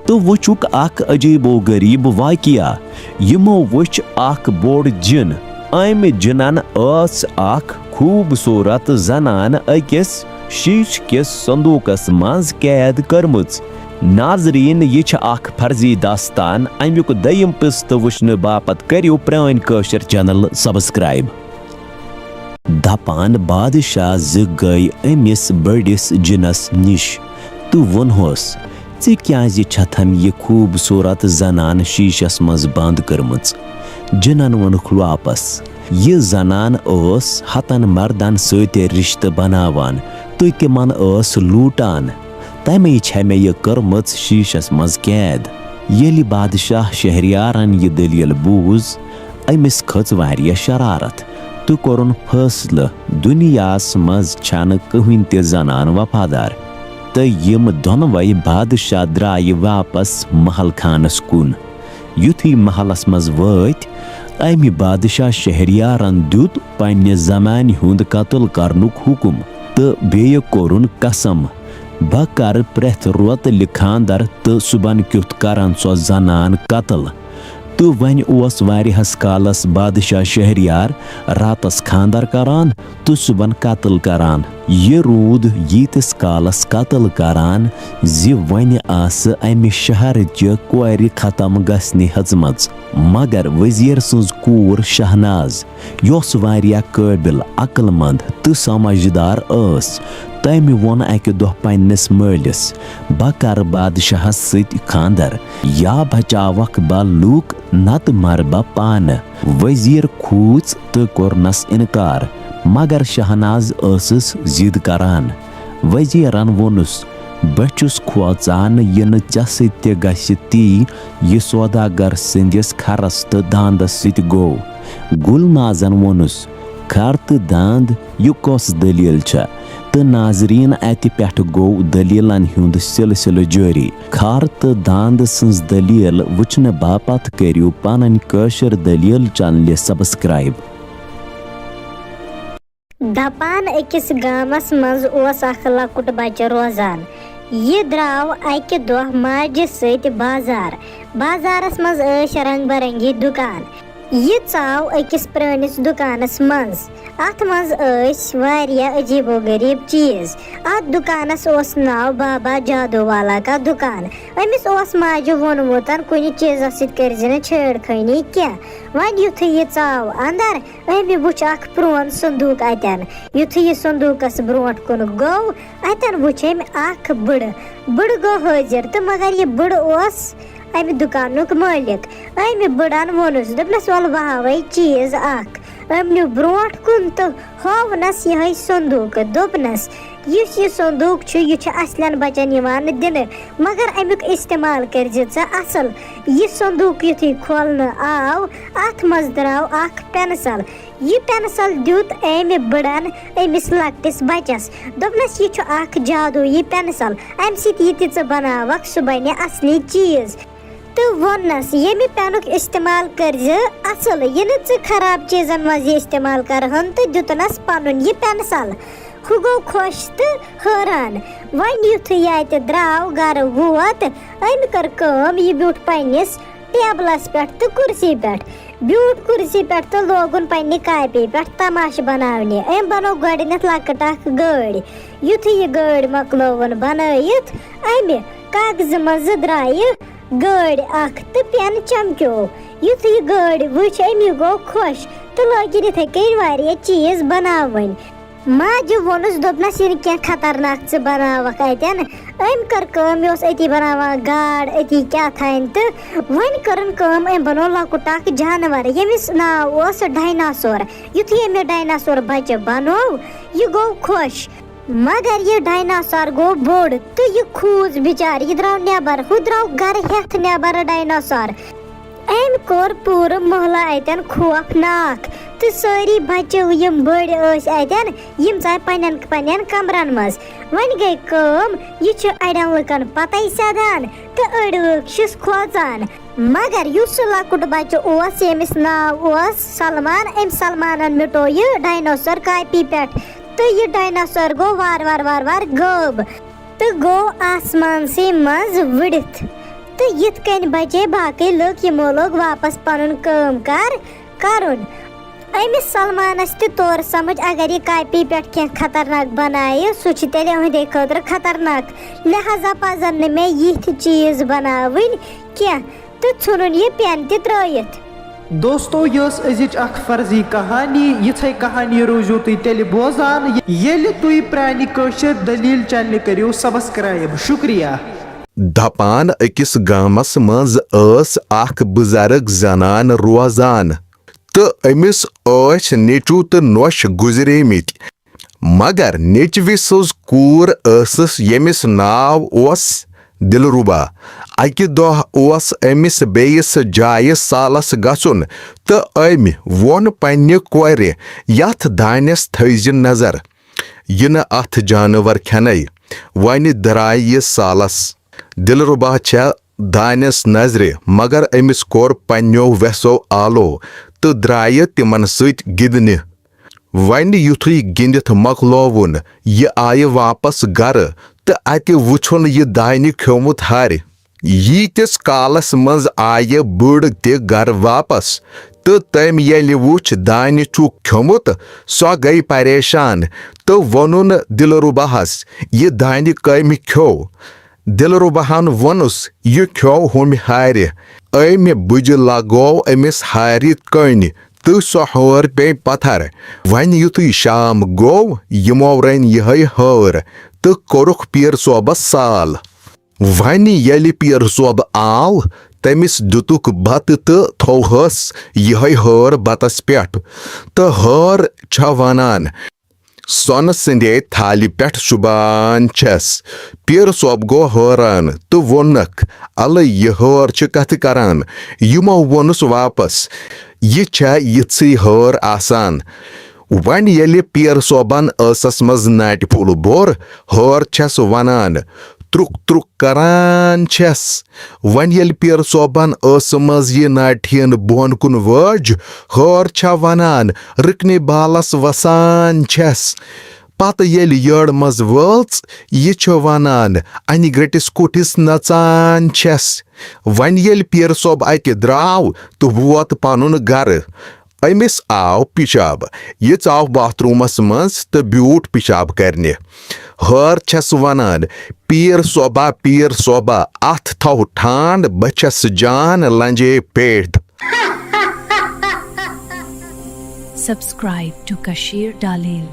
تہٕ وُچھُکھ اکھ عجیب و غریب واقعہ۔ یِمو وُچھ اکھ بوٚڑ جِن۔ أمۍ جِنن ٲس اکھ خوٗبصوٗرت زنان أکِس شیٖشہٕ کِس صندوٗقس منٛز قید کٔرمٕژ۔ ناظریٖن، یہِ چھِ اکھ فرضی داستان۔ اَمیُک دوٚیِم قٕسطہٕ وٕچھنہٕ باپتھ کٔرِو پرٛٲنۍ کٲشِر channel subscribe۔ دپان بادشاہ زِ گٔے أمِس بٔڑِس جِنس نِش تہٕ ووٚنہوس، "ژےٚ کیازِ چھتھن یہِ خوٗبصوٗرت زنان شیٖشس منٛز بند کٔرمٕژ؟" جِنن ووٚنُکھ واپس، "یہِ زنان ٲس ہتن مردن سۭتۍ رشتہٕ بناوان تہٕ تِمن ٲس لوٗٹان۔ تمے چھےٚ مےٚ یہِ کٔرمٕژ شیٖشس منٛز قید۔" ییٚلہِ بادشاہ شہریارن یہِ دٔلیٖل بوٗز، أمِس کھٔژ واریاہ شرارت تہٕ کوٚرُن فٲصلہٕ، دُنیاہس منٛز چھنہٕ کٕہٕنۍ تہِ زنان وفادار۔ تہٕ یِم دۄنوَے بادشاہ درٛایہِ واپس محل خانس کُن۔ یُتھُے محلس منٛز وٲتۍ، أمۍ بادشاہ شہریارن دیُت پننہِ زنانہِ ہُنٛد قتل کرنُک حُکم تہٕ بیٚیہِ کوٚرُن قسم، "بہٕ کرٕ پرٛٮ۪تھ روتلہِ خانٛدر تہٕ صُبحن کیُتھ کرن سۄ زنان قتل۔" تہٕ وۄنۍ اوس واریاہس کالس بادشاہ شہریار راتس خانٛدر کران تہٕ صُبحن قتل کران۔ یہِ روٗد ییٖتِس کالس قتل کران زِ وۄنۍ آسہٕ امہِ شہرٕچہِ کورِ ختم گژھنہِ ہیژمٕژ۔ مگر وزیر سٕنٛز کوٗر شہناز، یۄس واریاہ قٲبِل، عقل مند تہٕ سمجھدار ٲس، تٔمۍ ووٚن اکہِ دۄہ پننِس مٲلِس، "بہٕ کرٕ بادشاہس سۭتۍ خانٛدر، یا بچاوکھ بہٕ لوٗکھ، نتہٕ مرٕ بہٕ پانہٕ۔" وزیر کھوٗژ تہٕ کوٚرنس انکار، مگر شہناز ٲسٕس ضد کران۔ وزیرن ووٚنُس، "بہٕ چھُس کھوژان یہِ نہٕ ژےٚ سۭتۍ تہِ گژھِ تی، یہِ سوداگر سٕنٛدِس کھرس تہٕ داندس سۭتۍ گوٚو۔" گُلنازن ووٚنُس، "کھر تہٕ داند، یہِ کۄس دٔلیٖل چھےٚ؟" تہٕ ناظریٖن، اتہِ پٮ۪ٹھٕ گوٚو دٔلیٖلن ہُنٛد سلسلہٕ جٲری۔ کھر تہٕ داند سٕنٛز دٔلیٖل وٕچھنہٕ باپتھ کٔرِو پنٕنۍ کٲشِر دٔلیٖل چینلہِ subscribe۔ دپان أکِس گامس منٛز اوس اکھ لۄکُٹ بچہٕ روزان۔ یہِ درٛاو اکہِ دۄہ ماجہِ سۭتۍ بازار۔ بازارس منٛز ٲسۍ رنگ برنگی دُکان۔ یہِ ژاو أکِس پرٲنِس دُکانس منٛز۔ اتھ منٛز ٲسۍ واریاہ عجیب و غریب چیز۔ اتھ دُکانس اوس ناو بابا جادو والا کا دُکان۔ أمِس اوس ماجہِ ووٚنمُت، "کُنہِ چیزس سۭتۍ کٔرزِ نہٕ چھیڑ خٲنی کینٛہہ۔" وۄنۍ یُتھُے یہِ ژاو اندر، أمۍ وُچھ اکھ پرون صندوق اتٮ۪ن۔ یُتھُے یہِ صندوقس برونٛٹھ کُن گوٚو، اتٮ۪ن وُچھ أمۍ اکھ بٕڑٕ۔ بٕڑٕ گوٚو حٲضِر تہٕ مگر یہِ بٕڑٕ اوس امہِ دُکانُک مٲلِک۔ أمۍ بٕڑن ووٚنُس، دوٚپنس، "وَلہٕ بہٕ ہاوَے چیٖز اکھ۔" أمۍ نیوٗ برونٛٹھ کُن تہٕ ہوونس یِہوٚے صندوق۔ دوٚپنس، "یُس یہِ صندوق چھُ، یہِ چھُ اصلٮ۪ن بچن یِوان دِنہٕ، مگر امیُک استعمال کٔرزِ ژٕ اصل۔" یہِ صندوق یُتھُے کھولنہٕ آو، اتھ منٛز درٛاو اکھ پینسل۔ یہِ پینسل دیُت أمۍ بٕڑن أمِس لۄکٹِس بچس۔ دوٚپنس، "یہِ چھُ اکھ جادویی پینسل، امہِ سۭتۍ یہِ تہِ ژٕ بناوکھ، سُہ بنہِ اصلی چیٖز۔" تہٕ ووٚننس، "ییٚمہِ پینُک استعمال کٔرزِ اصل، یہِ نہٕ ژٕ خراب چیٖزن منٛز یہِ استعمال کرہن"، تہٕ دیُتنس پنُن یہِ پینسل۔ ہُہ گوٚو خۄش تہٕ حٲران۔ وۄنۍ یُتھُے یہِ اتہِ درٛاو، گرٕ ووت، أمۍ کٔر کٲم، یہِ بیوٗٹھ پننِس ٹیبلس پٮ۪ٹھ تہٕ کُرسی پٮ۪ٹھ۔ بیوٗٹھ کُرسی پٮ۪ٹھ تہٕ لوگُن پننہِ کاپی پٮ۪ٹھ تماشہٕ بناونہِ۔ أمۍ بنوو گۄڈٕنٮ۪تھ لۄکٕٹ اکھ گٲڑۍ۔ یُتھُے یہِ گٲڑۍ مۄکلٲوٕن بنٲیِتھ، امہِ کاغذٕ منٛزٕ درٛایہِ گٲڑۍ اکھ تہٕ پٮ۪ن چمکیو۔ یُتھُے یہِ گٲڑۍ وٕچھ، أمی گوٚو خۄش تہٕ لٲگِن یِتھے کٔنۍ واریاہ چیٖز بناوٕنۍ۔ ماجہِ ووٚنُس، دوٚپنس، "یہِ نہٕ کینٛہہ خطرناک ژٕ بناوکھ اتٮ۪ن۔" أمۍ کٔر کٲم، یہِ اوس أتی بناوان گاڈ، أتی کیٛاہ تھانۍ، تہٕ وۄنۍ کٔرٕن کٲم، أمۍ بنوو لۄکُٹ اکھ جانور، ییٚمِس ناو اوس ڈایناسور۔ یُتھُے أمۍ یہِ ڈایناسور بچہِ بنوو، یہِ گوٚو خۄش۔ مگر یہِ ڈایناسور گوٚو بوٚڑ تہٕ یہِ کھوٗژ بِچارٕ، یہِ درٛاو نٮ۪بر، ہُہ درٛاو گرٕ ہٮ۪تھ نٮ۪بر ڈایناسور۔ أمۍ کوٚر پوٗرٕ محلہٕ اتٮ۪ن خوفناک تہٕ سٲری بچہٕ یِم بٔڑۍ ٲسۍ اتٮ۪ن، یِم ژاے پننٮ۪ن پننٮ۪ن کمرن منٛز۔ وۄنۍ گٔے کٲم، یہِ چھُ اڑٮ۪ن لُکن پتے سیدان تہٕ أڑۍ لُکھ چھِس کھوژان۔ مگر یُس سُہ لۄکُٹ بچہٕ اوس، ییٚمِس ناو اوس سلمان، أمۍ سلمانن مِٹو یہِ ڈایناسور کاپی پٮ۪ٹھ تہٕ یہِ ڈایناسور گوٚو وارٕ وارٕ وارٕ وارٕ غٲب تہٕ گوٚو آسمانسٕے منٛز وُڈِتھ۔ تہٕ یِتھ کٔنۍ بچے باقٕے لُکھ، یِمو لوگ واپس پنُن کٲم کار کرُن۔ أمِس سلمانس تہِ توٚر سمجھ، اگر یہِ کاپی پٮ۪ٹھ کینٛہہ خطرناک بنایہِ، سُہ چھُ تیٚلہِ أہنٛدے خٲطرٕ خطرناک، لہذا پزن نہٕ مےٚ یِتھۍ چیٖز بناوٕنۍ کینٛہہ، تہٕ ژھُنُن یہِ پٮ۪ن تہِ ترٲوِتھ۔ دوستو، یہِ ٲس أزِچ اکھ فرضی کہانی۔ یِژھے کہانی روٗزِو تُہۍ تیٚلہِ بوزان، ییٚلہِ تُہۍ پرٛانہِ کٲشِر دٔلیٖل چینلہِ کٔرِو subscribe۔ شُکریہ۔ دپان أکِس گامس منٛز ٲس اکھ بُزرگ زنان روزان تہٕ أمِس ٲسۍ نیٚچوٗ تہٕ نۄش گُزریمٕتۍ، مگر نیٚچوِ سٕنٛز کوٗر ٲسٕس، ییٚمِس ناو اوس دلربا۔ اکہِ دۄہ اوس أمِس بیٚیِس جایہِ سالس گژھُن، تہٕ أمۍ ووٚن پننہِ کورِ، "یتھ دانٮ۪س تھٲوزِ نظر، یہِ نہٕ اتھ جانور کھٮ۪نے۔" وۄنۍ درایہِ یہِ سالس۔ دلربا چھےٚ دانٮ۪س نظرِ، مگر أمِس کوٚر پننیو وٮ۪سو آلو تہٕ درایہِ تِمن سۭتۍ گِنٛدنہِ۔ وۄنۍ یُتھُے گِنٛدِتھ مۄکلووُن، یہِ آیہِ واپس گرٕ تہٕ اتہِ وُچھُن یہِ دانہِ کھیومُت ہارِ۔ ییٖتِس کالس منٛز آیہِ بٕڑ تہِ گرٕ واپس، تہٕ تٔمۍ ییٚلہِ وُچھ دانہِ چھُکھ کھیومُت، سۄ گٔیہِ پریشان تہٕ ووٚنُن دلرباہس، "یہِ دانہِ کٔمۍ کھیوٚو؟" دلرباہن ووٚنُس، "یہِ کھیوٚو ہُمہِ ہارِ۔" أمۍ بُجہِ لگوو أمِس ہارِ کٔنۍ تہٕ سۄ ہٲر پیٚیہِ پتھر۔ وۄنۍ یُتھُے شام گوٚو، یِمو رٔنۍ یِہے ہٲر تہٕ کوٚرُکھ پیٖر صٲبس سال۔ وۄنۍ ییٚلہِ پیٖر صٲب آو، تٔمِس دِتُکھ بتہٕ تہٕ تھووہس یِہے ہٲر بتس پٮ۪ٹھ۔ تہٕ ہٲر چھےٚ ونان، "سۄنہٕ سٕنٛدے تھالہِ پٮ۪ٹھ شوٗبان چھَس۔" پیٖر صٲب گوٚو حٲران تہٕ ووٚننکھ، "الے، یہِ ہٲر چھِ کتھٕ کران؟" یِمو ووٚنُس واپس، "یہِ چھےٚ یِژھٕے ہٲر آسان۔" وۄنۍ ییٚلہِ پیٖر صٲبن ٲسس منٛز ناٹہِ پھوٚل بوٚر، ہٲر چھَس ونان، "ترُک ترُک کران چھَس۔" وۄنۍ ییٚلہِ پیٖر صٲبن ٲسہٕ منٛز یہِ ناٹھیٖن بۄن کُن وٲج، ہٲر چھےٚ ونان، "رٕکنہِ بالس وسان چھَس۔" پتہٕ ییٚلہِ یٔڑ منٛز وٲژ، یہِ چھِ ونان، "انہِ گرٛٹِس کُٹھِس نژان چھَس۔" وۄنۍ ییٚلہِ پیٖر صٲب اتہِ درٛاو تہٕ ووت پنُن گرٕ، أمِس آو پِشاب۔ یہِ ژاو باتھ روٗمس منٛز تہٕ بیوٗٹھ پِشاب کرنہِ۔ ہٲر چھَس ونان، "پیٖر صٲبا، پیٖر صٲبا، اتھ تھاو ٹھانڈ، بہٕ چھَس جان لنجے پیٹھ۔" Subscribe to Kashir Dalil.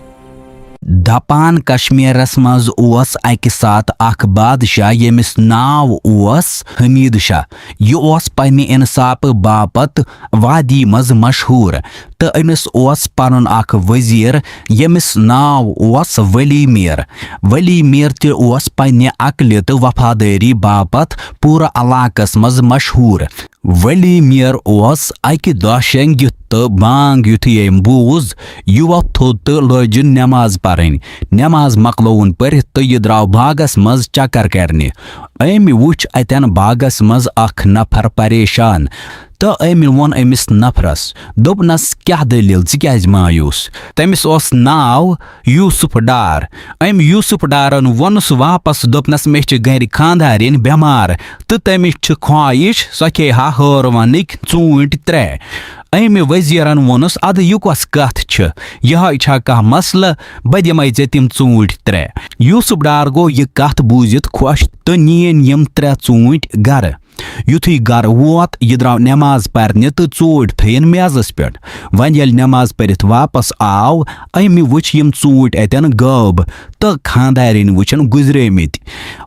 دپان کشمیرس منٛز اوس اکہِ ساتہٕ اکھ بادشاہ، ییٚمِس ناو اوس حمید شاہ۔ یہِ اوس پننہِ انصافہٕ باپتھ وادی منٛز مشہوٗر، تہٕ أمِس اوس پنُن اکھ وزیر، ییٚمِس ناو اوس ولی میر۔ ولی میر تہِ اوس پننہِ عقلہِ تہٕ وفادٲری باپتھ پوٗرٕ علاقس منٛز مشہوٗر۔ ولی میر اوس اکہِ دۄہ شۄنگِتھ تہٕ بانگ یُتھُے أمۍ بوٗز، یہِ وۄتھ تھوٚد تہٕ لٲجِن نٮ۪ماز پرٕنۍ۔ نٮ۪ماز مۄکلٲوٕن پٔرِتھ تہٕ یہِ درٛاو باغس منٛز چکر کرنہِ۔ أمۍ وُچھ اتٮ۪ن باغس منٛز اکھ نفر پریشان تہٕ أمۍ ووٚن أمِس نفرس، دوٚپنس، "کیٛاہ دٔلیٖل، ژٕ کیٛازِ مایوٗس؟" تٔمِس اوس ناو یوسف ڈار۔ أمۍ یوسف ڈارن ووٚنُس واپس، دوٚپنس، "مےٚ چھِ گرِ خانٛدارِنۍ بٮ۪مار تہٕ تٔمِس چھِ خواہش سۄ کھیٚیہِ ہا ہٲروَنٕکۍ ژوٗنٛٹھۍ ترٛےٚ۔" أمۍ وزیرن ووٚنُس، "ادٕ یہِ کۄس کتھ چھِ؟ یِہوٚے چھا کانٛہہ مسلہٕ؟ بہٕ دِمے ژےٚ تِم ژوٗنٛٹھۍ ترٛےٚ۔" یوسف ڈار گوٚو یہِ کتھ بوٗزِتھ خۄش تہٕ نِیِن یِم ترٛےٚ ژوٗنٛٹھۍ گرٕ۔ یُتھُے گرٕ ووت، یہِ درٛاو نٮ۪ماز پرنہِ تہٕ ژوٗنٛٹھۍ تھٲیِن میزس پٮ۪ٹھ۔ وۄنۍ ییٚلہِ نٮ۪ماز پٔرِتھ واپس آو، أمۍ وُچھ یِم ژوٗنٛٹھۍ اتٮ۪ن غٲب تہٕ خانٛدارِنۍ وُچھن گُزریمٕتۍ۔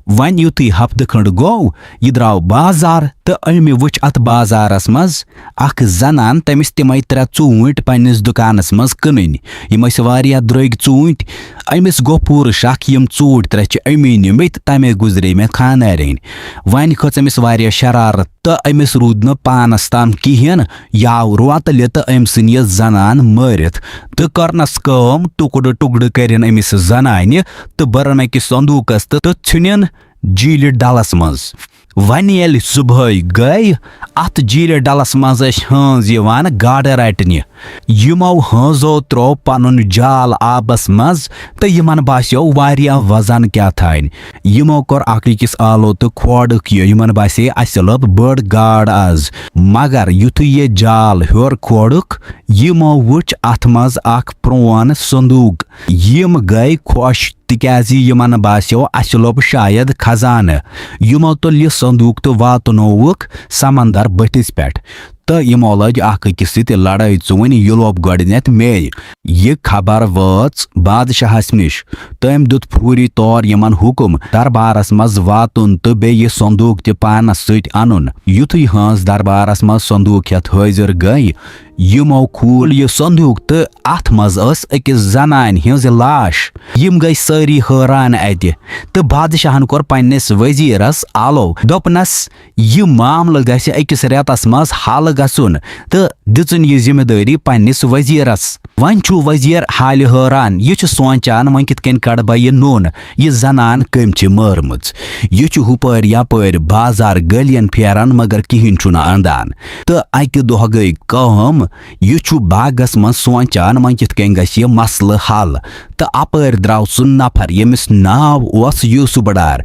وۄنۍ یُتھُے ہفتہٕ کھنٛڈ گوٚو، یہِ درٛاو بازار تہٕ أمۍ وُچھ اتھ بازارس منٛز اکھ زنان، تٔمِس تِمے ترٛےٚ ژوٗنٛٹھۍ پننِس دُکانس منٛز کٕنٕنۍ۔ یِم ٲسۍ واریاہ درٛوگۍ ژوٗنٛٹھۍ۔ أمِس گوٚو پوٗرٕ شک، یِم ژوٗنٛٹھۍ ترٛےٚ چھِ أمی نِمٕتۍ، تَمے گُزرے مےٚ خانٛدارِنۍ۔ وۄنۍ کھٔژ أمِس واریاہ شرارت تہٕ أمِس روٗد نہٕ پانس تام کِہیٖنۍ، یہِ آو روتلہِ تہٕ أمۍ ژھٕنۍ یہِ زنان مٲرِتھ تہٕ کٔرنس کٲم، ٹُکڑٕ ٹُکڑٕ کٔرِن أمِس زنانہِ تہٕ بٔرٕن أکِس صندوٗقس تہٕ، تہٕ ژھٕنِن جیٖلہِ ڈلس منٛز۔ وۄنۍ ییٚلہِ صُبحٲے گٔے، اتھ جیٖلہِ ڈلس منٛز ٲسۍ ہٲنز یِوان گاڈٕ رٹنہِ۔ یِمو ہٲنزو تروو پنُن جال آبس منٛز تہٕ یِمن باسیو واریاہ وزن کیٛاہ تھانۍ۔ یِمو کوٚر اکھ أکِس آلو تہٕ کھوڑُکھ یہِ۔ یِمن باسے، "اسہِ لٔب بٔڑ گاڈ از۔" مگر یُتھُے یہِ جال ہیوٚر کھوڑُکھ، یِمو وُچھ اتھ منٛز اکھ پرون صندوق۔ یِم گٔے خۄش، تِکیازِ یِمن باسیو، "اسہِ لوٚب شاید خزانہٕ۔" یِمو تُل یہِ صندوق تہٕ واتنووُکھ سمندر بٔٹھِس پٮ۪ٹھ۔ تہٕ یِمو لٲج اکھ أکِس سۭتۍ لڑٲے، "ژٕ وَن، یہِ لوٚب گۄڈٕنیتھ مے۔" یہِ خبر وٲژ بادشاہس نِش۔ تٔمۍ دیُت فوری طور یِمن حُکم دربارس منٛز واتُن تہٕ بیٚیہِ یہِ صندوق تہِ پانس سۭتۍ انُن۔ یُتھُے ہٲنز دربارس منٛز صندوق ہٮ۪تھ حٲضِر گٔے، یِمو کھوٗل یہِ صندوٗق تہٕ اتھ منٛز ٲس أکِس زنانہِ ہٕنٛز لاش۔ یِم گٔے سٲری حٲران اتہِ تہٕ بادشاہن کوٚر پننِس وزیرس آلو، دوٚپنس، یہِ معاملہٕ گژھِ أکِس رٮ۪تس منٛز حل گژھُن تہٕ دِژٕن یہِ ذمہٕ دٲری پننِس وزیرس۔ وۄنۍ چھُ وزیر حالہِ حٲران، یہِ چھُ سونٛچان، وۄنۍ کِتھ کٔنۍ کڑٕ بہٕ یہِ نوٚن؟ یہِ زنان کٔمۍ چھِ مٲرمٕژ؟ یہِ چھُ ہُپٲرۍ یپٲرۍ بازار گٔلین پھیران، مگر کِہیٖنۍ چھُنہٕ اندان۔ تہٕ اکہِ دۄہ گٔے کٲم، یہِ چھُ باغس منٛز سونٛچان، وۄنۍ کِتھ کٔنۍ گژھِ یہِ مسلہٕ حل۔ تہٕ اپٲرۍ درٛاو سُہ نفر، ییٚمِس ناو اوس یوسف ڈار۔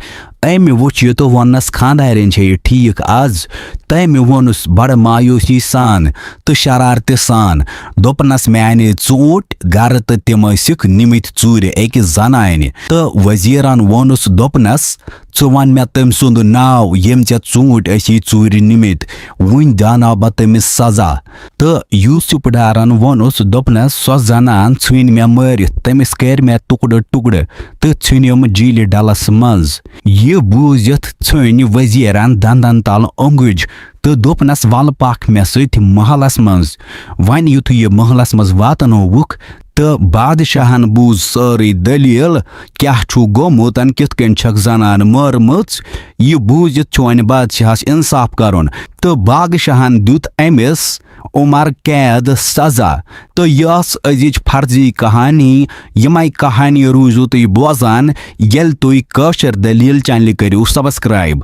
أمۍ وُچھ یہِ تہٕ ووٚننس، خانٛدارِنۍ چھے ٹھیٖک از؟ تٔمۍ ووٚنُس بڑٕ مایوسی سان تہٕ شرارتہِ سان، دوٚپنس، مےٚ انے ژوٗنٛٹھۍ گرٕ تہٕ تِم ٲسِکھ نِمٕتۍ ژوٗرِ أکِس زنانہِ۔ تہٕ وزیرن ووٚنُس، دوٚپنس، ژٕ وَن مےٚ تٔمۍ سُنٛد ناو، ییٚمۍ ژےٚ ژوٗنٛٹھۍ ٲسی ژوٗرِ نِمٕتۍ، وُنۍ دیٛاناو بہٕ تٔمِس سزا۔ تہٕ یوسف ڈارن ووٚنُس، دوٚپنس، سۄ زنان ژھٕنۍ مےٚ مٲرِتھ، تٔمِس کٔرۍ مےٚ ٹُکڑٕ ٹُکڑٕ تہٕ ژھٕنِم جیٖلہِ ڈلس منٛز۔ یہِ بوٗزِتھ ژھٕنۍ وزیرن دندن تل اونگج تہٕ دوٚپنس، ولہٕ پکھ مےٚ سۭتۍ محلس منٛز۔ وۄنۍ یُتھُے یہِ محلس منٛز واتنووُکھ تہٕ بادشاہن بوٗز سٲرٕے دٔلیٖل، کیٛاہ چھُ گوٚمُت، کِتھ کٔنۍ چھکھ زنان مٲرمٕژ، یہِ بوٗزِتھ چھُ وۄنۍ بادشاہس انصاف کرُن۔ تہٕ بادشاہن دیُت أمِس عمر قید سزا۔ تہٕ یہِ ٲس أزِچ فرضی کہانی۔ یِمے کہانی روٗزِو تُہۍ بوزان، ییٚلہِ تُہۍ کٲشِر دٔلیٖل چینلہِ کٔرِو subscribe۔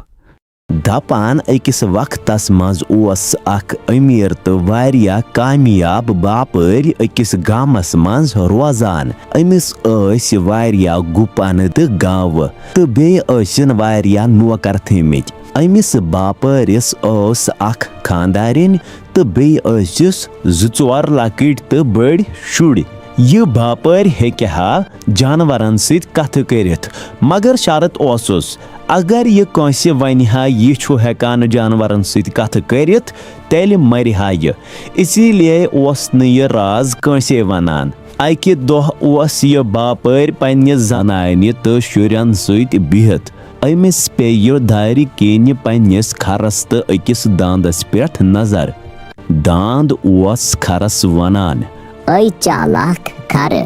دپان، أکِس وقتس منٛز اوس اکھ أمیٖر تہٕ واریاہ کامیاب باپٲرۍ أکِس گامس منٛز روزان۔ أمِس ٲسۍ واریاہ گُپن تہٕ گاوٕ، تہٕ بیٚیہِ ٲسِن واریاہ نوکر تھٲومٕتۍ۔ أمِس باپٲرِس ٲس اکھ خانٛدارِنۍ تہٕ بیٚیہِ ٲسِس زٕ ژور لۄکٕٹۍ تہٕ بٔڑۍ شُرۍ۔ یہِ باپٲرۍ ہیٚکہِ ہا جانورن سۭتۍ کتھٕ کٔرِتھ، مگر شرط اوسُس، اگر یہِ کٲنٛسہِ ونہِ ہا یہِ چھُ ہٮ۪کان جانورن سۭتۍ کتھٕ کٔرِتھ، تیٚلہِ مرِ ہا یہِ۔ اسی لیے اوس نہٕ یہِ راز کٲنٛسے ونان۔ اکہِ دۄہ اوس یہِ باپٲرۍ پننہِ زنانہِ تہٕ شُرٮ۪ن سۭتۍ بِہِتھ۔ أمِس پیٚیہِ دارِ کِنۍ پننِس کھرس تہٕ أکِس داندس پٮ۪ٹھ نظر۔ داند اوس کھرس ونان، اے چالاک کھرٕ،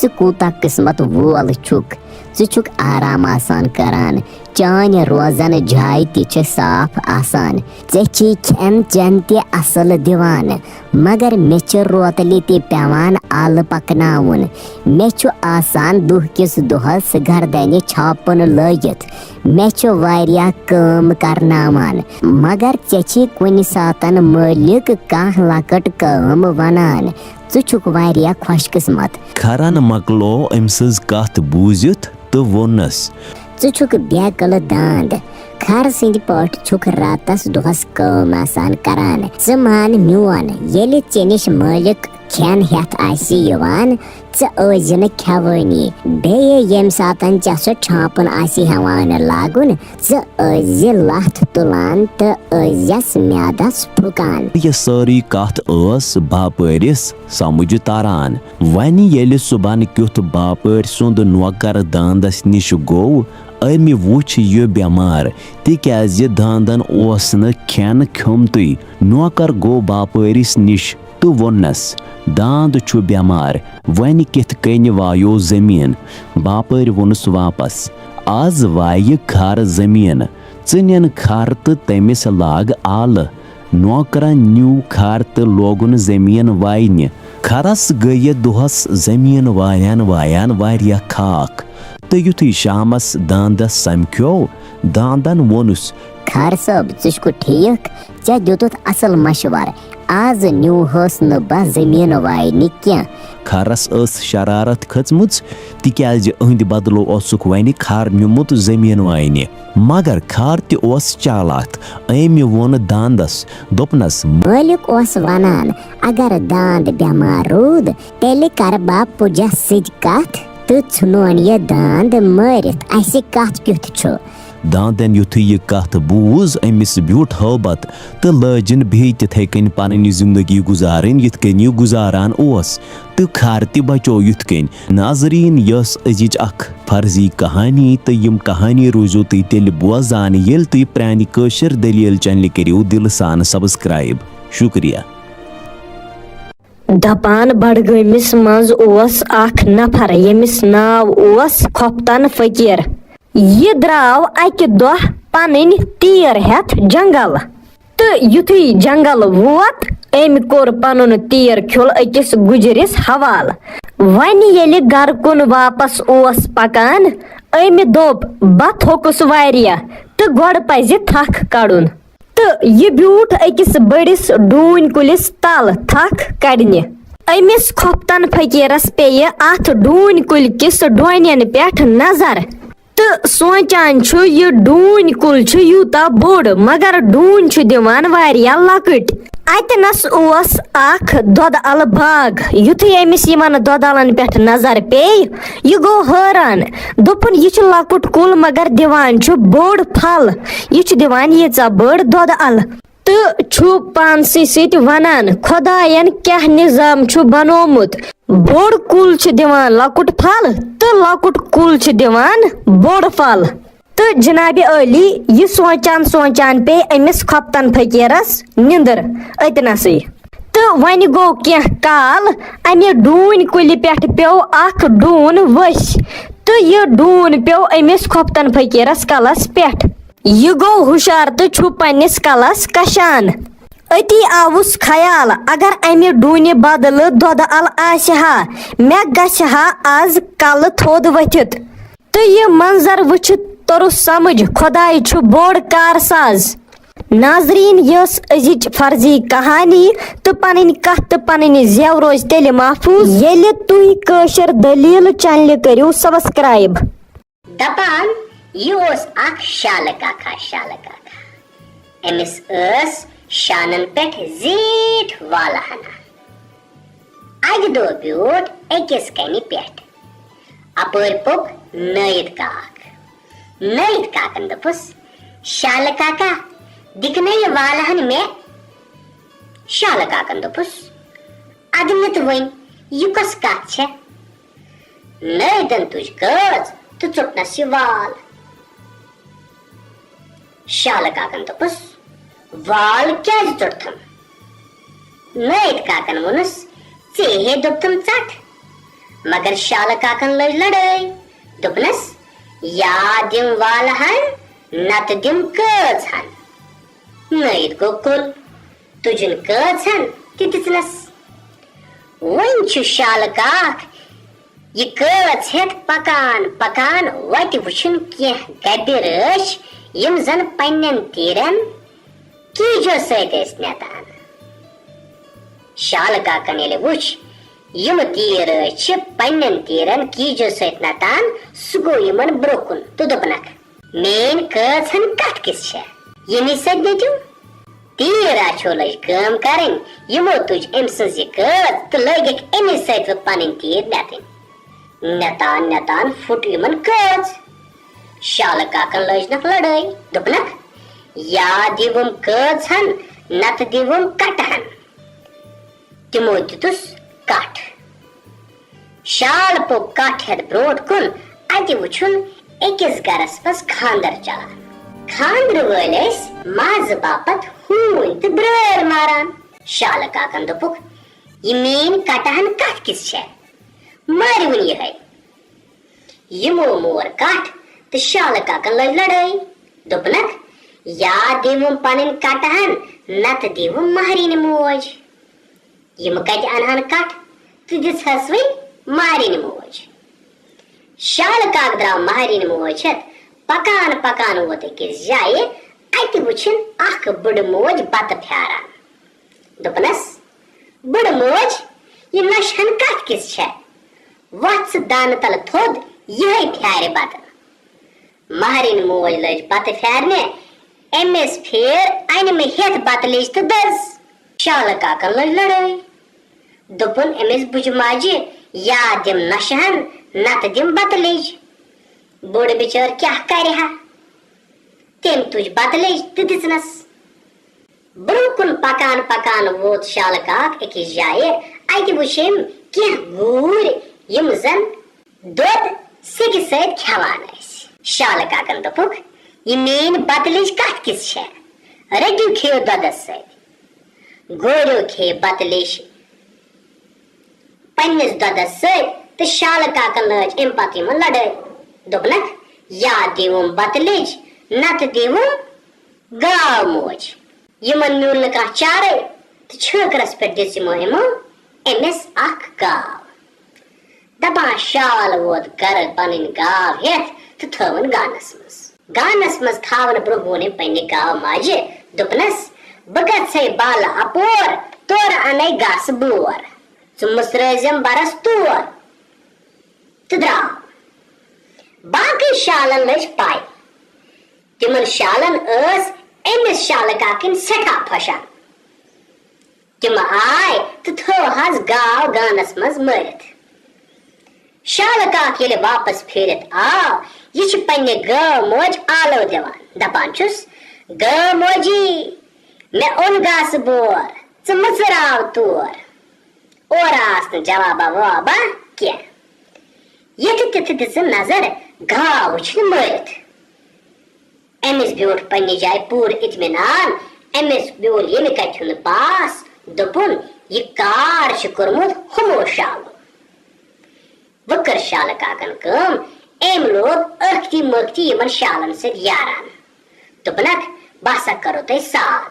ژٕ کوٗتاہ قٕسمت وول چھُکھ۔ ژٕ چھُکھ آرام آسان کران، چانہِ روزن جایہِ تہِ چھِ صاف آسان۔ ژےٚ چھِی کھٮ۪ن چٮ۪ن تہِ اصل دِوان، مگر مےٚ چھِ روتلہِ تہِ پٮ۪وان آلہٕ پکناوُن۔ مےٚ چھُ آسان دُہ کِس دۄہس گردنہِ چھاپُن لٲگِتھ۔ مےٚ چھُ واریاہ کٲم کرناوان، مگر ژےٚ چھِی کُنہِ ساتن مٲلِک کانٛہہ لۄکٕٹ کٲم ونان۔ ژٕ چھُکھ واریاہ خۄش قٕسمت۔ کھرن مۄکلو أمۍ سٕنٛز کتھ بوٗزِتھ تہٕ ووٚننس، ژٕ چھُکھ بے عقل داند۔ کھر سٕنٛدۍ پٲٹھۍ چھُکھ راتس دۄہس کٲم آسان کران۔ ژٕ مان میون، ییٚلہِ ژےٚ نِش مٲلِک کھٮ۪ن ہٮ۪تھ آسہِ یِوان، ژٕ ٲسۍ زِ نہٕ کھٮ۪وٲنی۔ بیٚیہِ ییٚمہِ ساتن ژےٚ سُہ چھانپُن آسہِ ہٮ۪وان لاگُن، ژٕ ٲسۍ زِ لتھ تُلان تہٕ ٲسۍ زٮ۪س میادس پھُکان۔ یہِ سٲرٕے کتھ ٲس باپٲرِس سمجھ تران۔ وۄنۍ ییٚلہِ صُبحن کیُتھ باپٲرۍ سُنٛد نوکر داندس نِش گوٚو، أمۍ وُچھ یہِ بٮ۪مار، تِکیازِ داندن اوس نہٕ کھٮ۪ن کھیوٚمتُے۔ نوکر گوٚو باپٲرِس نِش تہٕ ووٚننس، داند چھُ بٮ۪مار، وۄنۍ کِتھ کٔنۍ وایو زٔمیٖن؟ باپٲرۍ ووٚنُس واپس، از وایہِ کھر زٔمیٖن، ژٕ نِن کھر تہٕ تٔمِس لاگ آلہٕ۔ نوکرن نیوٗ کھر تہٕ لوگُن زٔمیٖن واینہِ۔ کھرس گٔیہِ دۄہس زٔمیٖن وایان وایان واریاہ خاک، تہٕ یُتھُے شامس داندس سمکھیو، داندن ووٚنُس، کھر صٲب، ژٕ چھُکھ ٹھیٖک؟ ژےٚ دیُتُتھ اصل مشورٕ۔ از نیوٗہس نہٕ بہٕ زٔمیٖن واینہِ کینٛہہ۔ کھرس ٲس شرارت کھٔژمٕژ، تِکیازِ أہنٛدِ بدلہٕ اوسُکھ وۄنۍ کھر نیوٗمُت زٔمیٖن واینہِ۔ مگر کھر تہِ اوس چالاک۔ أمۍ ووٚن داندس، دوٚپنس، مٲلِک اوس ونان، اگر داند بٮ۪مار روٗد، تیٚلہِ کرٕ بہٕ پُجس سۭتۍ کتھ تہٕ ژھُنون یہِ داند مٲرِتھ۔ اسہِ کتھ کیُتھ چھُ؟ داندن یُتھُے یہِ کتھ بوٗز، أمِس بیوٗٹھ ہٲبتھ تہٕ لٲجِن بیٚیہِ تِتھے کٔنۍ پنٕنۍ زندگی گُزارٕنۍ، یِتھ کٔنۍ یہِ گُزاران اوس، تہٕ کھر تہِ بچوو یِتھ کٔنۍ۔ ناظریٖن، یہِ ٲس أزِچ اکھ فرضی کہانی، تہٕ یِم کہانی روٗزِو تُہۍ تیٚلہِ بوزان، ییٚلہِ تُہۍ پرٛانہِ کٲشِر دٔلیٖل چینلہِ کٔرِو دِلہٕ سان subscribe۔ شُکریہ۔ دپان بڈگٲمِس منٛز اوس اکھ نفر، ییٚمِس ناو اوس خۄفتن فقیٖر۔ یہِ درٛاو اکہِ دۄہ پنٕنۍ تیٖر ہٮ۪تھ جنگل، تہٕ یُتھُے جنگل ووت، أمۍ کوٚر پنُن تیٖر کھیوٚل أکِس گُجرِس حوالہٕ۔ وۄنۍ ییٚلہِ گرٕ کُن واپس اوس پکان، أمۍ دوٚپ، "بہٕ تھوٚکُس واریاہ تہٕ گۄڈٕ پزِ تھکھ کڑُن۔" تہٕ یہِ بیوٗٹھ أکِس بٔڑِس ڈوٗنۍ کُلِس تل تھکھ کڑنہِ۔ أمِس خۄفتن فقیٖرس پیٚیہِ اتھ ڈوٗنۍ کُلۍ کِس ڈونٮ۪ن پٮ۪ٹھ نظر تہٕ سونٛچان چھُ، یہِ ڈوٗنۍ کُل چھُ یوٗتاہ بوٚڑ، مگر ڈوٗنۍ چھُ دِوان واریاہ لۄکٕٹۍ۔ اتہِ نس اوس اکھ دۄدٕ الہٕ باغ۔ یُتھُے أمِس یِمن دۄدٕ الن پٮ۪ٹھ نظر پیٚیہِ، یہِ گوٚو حٲران۔ دوٚپُن، "یہِ چھُ لۄکُٹ کُل، مگر دِوان چھُ بوٚڑ پھل۔ یہِ چھُ دِوان ییٖژاہ بٔڑ دۄدٕ الہٕ۔" تہٕ چھُ پانسٕے سۭتۍ ونان، "خۄداین کیاہ نظام چھُ بنومُت؟ بوٚڑ کُل چھُ دِوان لۄکُٹ پھل تہٕ لۄکُٹ کُل چھُ دِوان بوٚڑ پھل۔" تہٕ جناب عٲلی، یہِ سونٛچان سونٛچان پیٚیہِ أمِس خۄفتن فقیٖرس نِندٕر أتنَسٕے۔ تہٕ وۄنۍ گوٚو کینٛہہ کال، امہِ ڈوٗنۍ کُلہِ پٮ۪ٹھ پیوٚو اکھ ڈوٗن ؤسۍ، تہٕ یہِ ڈوٗن پیوٚو أمِس خۄفتن فقیٖرس کلس پٮ۪ٹھ۔ یہِ گوٚو ہُشار تہٕ چھُ پننِس کلس کشان۔ أتی آوُس خیال، اگر امہِ ڈوٗنہِ بدلہٕ دۄدٕ ال آسہِ ہا، مےٚ گژھِ ہا از کلہٕ تھوٚد ؤتھِتھ۔ تہٕ یہِ منظر وٕچھِتھ توٚرُس سمجھ، خۄداے چھُ بوٚڑ کارساز۔ ناظریٖن، یہِ ٲس أزِچ فرضی کہانی، تہٕ پنٕنۍ کتھ تہٕ پنٕنۍ زٮ۪و روزِ تیٚلہِ محفوٗظ، ییٚلہِ تُہۍ کٲشِر دٔلیٖل چینلہِ کٔرِو سبسکرائب۔ دپان، یہِ اوس اکھ شالہٕ کاکا، شالہٕ کاکا۔ أمِس ٲس شانن پٮ۪ٹھ زیٖٹھ والہٕ ہنا۔ اکہِ دۄہ بیوٗٹھ أکِس کنہِ پٮ۪ٹھ۔ اپٲرۍ پوٚک نٲیِد کاک۔ نٲیِد کاکن دوٚپُس، "شالہٕ کاکا، دِکھ نہ یہِ والہٕ ہن مےٚ؟" شالہٕ کاکن دوٚپُس، "ادٕ نہِ تہٕ وۄنۍ، یہِ کۄس کتھ چھےٚ؟" نٲیدن تُج کٲژ تہٕ ژوٚٹنس یہِ وال۔ شالہٕ کاکن دوٚپُس، "وال کیازِ ژوٚٹتھم؟" نٲیِد کاکن ووٚنُس، "ژےٚ ہے دوٚپتم ژٹ۔" مگر شالہٕ کاکن لٔج لڑٲے۔ دوٚپنس، "یا دِم والہٕ ہن، نتہٕ دِم کٲژ ہن۔" نٲیِد گوٚو کُل، تُجُن کٲژ ہن تہِ دِژنس۔ وۄنۍ چھُ شالہٕ کاک یہِ کٲژ ہٮ۪تھ پکان پکان وتہِ وٕچھُن کینٛہہ گبہِ رٲچھ، یِم زن پننٮ۪ن تیٖرن کیٖجو سۭتۍ ٲسۍ نٮ۪تان۔ شالہٕ کاکن ییٚلہِ وُچھ، یِم تیٖر رٲچھ چھِ پننٮ۪ن تیٖرن کیٖجو سۭتۍ نتان، سُہ گوٚو یِمن برونٛہہ کُن تہٕ دوٚپنکھ، "میٲنۍ کٲژ ہن کتھ کِژھ چھےٚ؟ ییٚمی سۭتۍ نٔتِو؟" تیٖر رٲچھو لٔج کٲم کرٕنۍ، یِمو تُج أمۍ سٕنٛز یہِ کٲژ تہٕ لٲگِکھ اَمی سۭتۍ وۄنۍ پنٕنۍ تیٖر نٮ۪تٕنۍ۔ نٮ۪تان نٮ۪تان پھُٹ یِمن کٲژ۔ شالہٕ کاکن لٲجنکھ لڑٲے، دوٚپنکھ، "یا دِوُم کٲژ ہن، نتہٕ دِوُم کٹہٕ ہن۔" تِمو دیُتُس کٹھ۔ شال پوٚک کٹھ ہٮ۪تھ برونٛٹھ کُن، اتہِ وُچھُن أکِس گرس منٛز خانٛدر چلان۔ خانٛدرٕ وٲلۍ ٲسۍ مازٕ باپتھ ہوٗنۍ تہٕ برٲر ماران۔ شالہٕ کاکن دوٚپُکھ، "یہِ میٲنۍ کٹہٕ ہن کتھ کِژھ چھےٚ؟ مٲرِوُن یِہے۔" یِمو مور کٹھ تہٕ شالہٕ کاکن لٲج لڑٲے۔ دوٚپنکھ، "یا دِیوُم پنٕنۍ کٹہٕ ہن، نتہٕ دِیوُم مہرِنۍ موج۔" یِم کتہِ انہن کٹھ تہٕ دِژہس وۄنۍ مہرِنۍ موج۔ شالہٕ کاک درٛاو مہرِنۍ موج ہٮ۪تھ، پکان پکان ووت أکِس جایہِ، اتہِ وُچھِن اکھ بٕڑٕ موج بتہٕ پھیاران۔ دوٚپنس، "بٕڑٕ موج، یہِ نۄشہِ ہن کتھ کِژھ چھےٚ؟ وۄتھ ژٕ دانہٕ تلہٕ تھوٚد، یِہے پھیارِ بتہٕ۔" مہرِنۍ موج لٔج بتہٕ پھیرنہِ، أمِس پھیر انمہٕ ہٮ۪تھ بتہٕ لیٚج تہٕ دٔز۔ شالہٕ کاکن لٔج لڑٲے۔ دوٚپُن أمِس بُجہِ ماجہِ، "یا دِم نۄشہِ ہن، نتہٕ دِم بتہٕ لیٚج۔" بُڑٕ بِچٲر کیاہ کرِ ہا؟ تٔمۍ تُج بتہٕ لیٚج تہٕ دِژنس۔ برونٛہہ کُن پکان پکان ووت شالہٕ کاک أکِس جایہِ۔ اتہِ وُچھ أمۍ کینٛہہ گوٗرۍ، یِم زن دۄد سیٚکہِ سۭتۍ کھٮ۪وان ٲسۍ۔ شالہٕ کاکن دوٚپُکھ، "یہِ میٲنۍ بتہٕ لیٚج کتھ کِژھ چھےٚ؟ رٔٹِو کھیٚیِو دۄدس سۭتۍ۔" گوریو کھیٚیہِ بتہٕ لیٚج پننِس دۄدس سۭتۍ تہٕ شالہٕ کاکن لٲج امہِ پتہٕ یِمن لڑٲے۔ دوٚپنکھ، یا دیٖوُم بتہٕ لیٚج، نتہٕ دیٖوُم گاو موج۔ یِمن میوٗل نہٕ کانٛہہ چارے تہٕ چھٲکرس پٮ۪ٹھ دِژ یِمو یِمو أمِس اکھ گاو۔ دپان، شال ووت گرٕ پنٕنۍ گاو ہٮ۪تھ تہٕ تھٲوٕن گانس منٛز۔ گانس منٛز تھاونہٕ برونٛہہ ووٚن أمۍ پننہِ گاو ماجہِ، دوٚپنس، بہٕ گژھے بالہٕ اپور، تورٕ انَے گاسہٕ بور۔ ژٕ مٕژرٲوزٮ۪م برس تور۔ تہٕ درٛاو۔ باقٕے شالن لٔج پَے۔ تِمن شالن ٲس أمِس شالہٕ کاکٕنۍ سٮ۪ٹھاہ پھۄشان۔ تِم آے تہٕ تھٲوہَس گاو گانس منٛز مٲرِتھ۔ شالہٕ کاک ییٚلہِ واپس پھیٖرِتھ آو، یہِ چھُ پننہِ گٲو موج آلو دِوان، دپان چھُس، گٲو موجی، مےٚ اوٚن گاسہٕ بور، ژٕ مٕژراو تور۔ اورٕ آس نہٕ جوابا ووابا کینٛہہ۔ یِتھٕ تِتھٕ دِژٕن نظر، گاو وُچھِتھ مٲرِتھ۔ أمِس بیوٗٹھ پننہِ جایہِ پوٗرٕ اطمینان۔ أمِس بیوٗل ییٚمہِ کتھِ ہُنٛد باس، دوٚپُن، یہِ کار چھُ کوٚرمُت ہُمو شالو۔ وۄنۍ کٔر شالہٕ کاکن کٲم، أمۍ لوگ ٲکھتی مٲکھتی یِمن شالن سۭتۍ یاران۔ دوٚپنکھ، بہٕ ہسا کرو تۄہہِ سال۔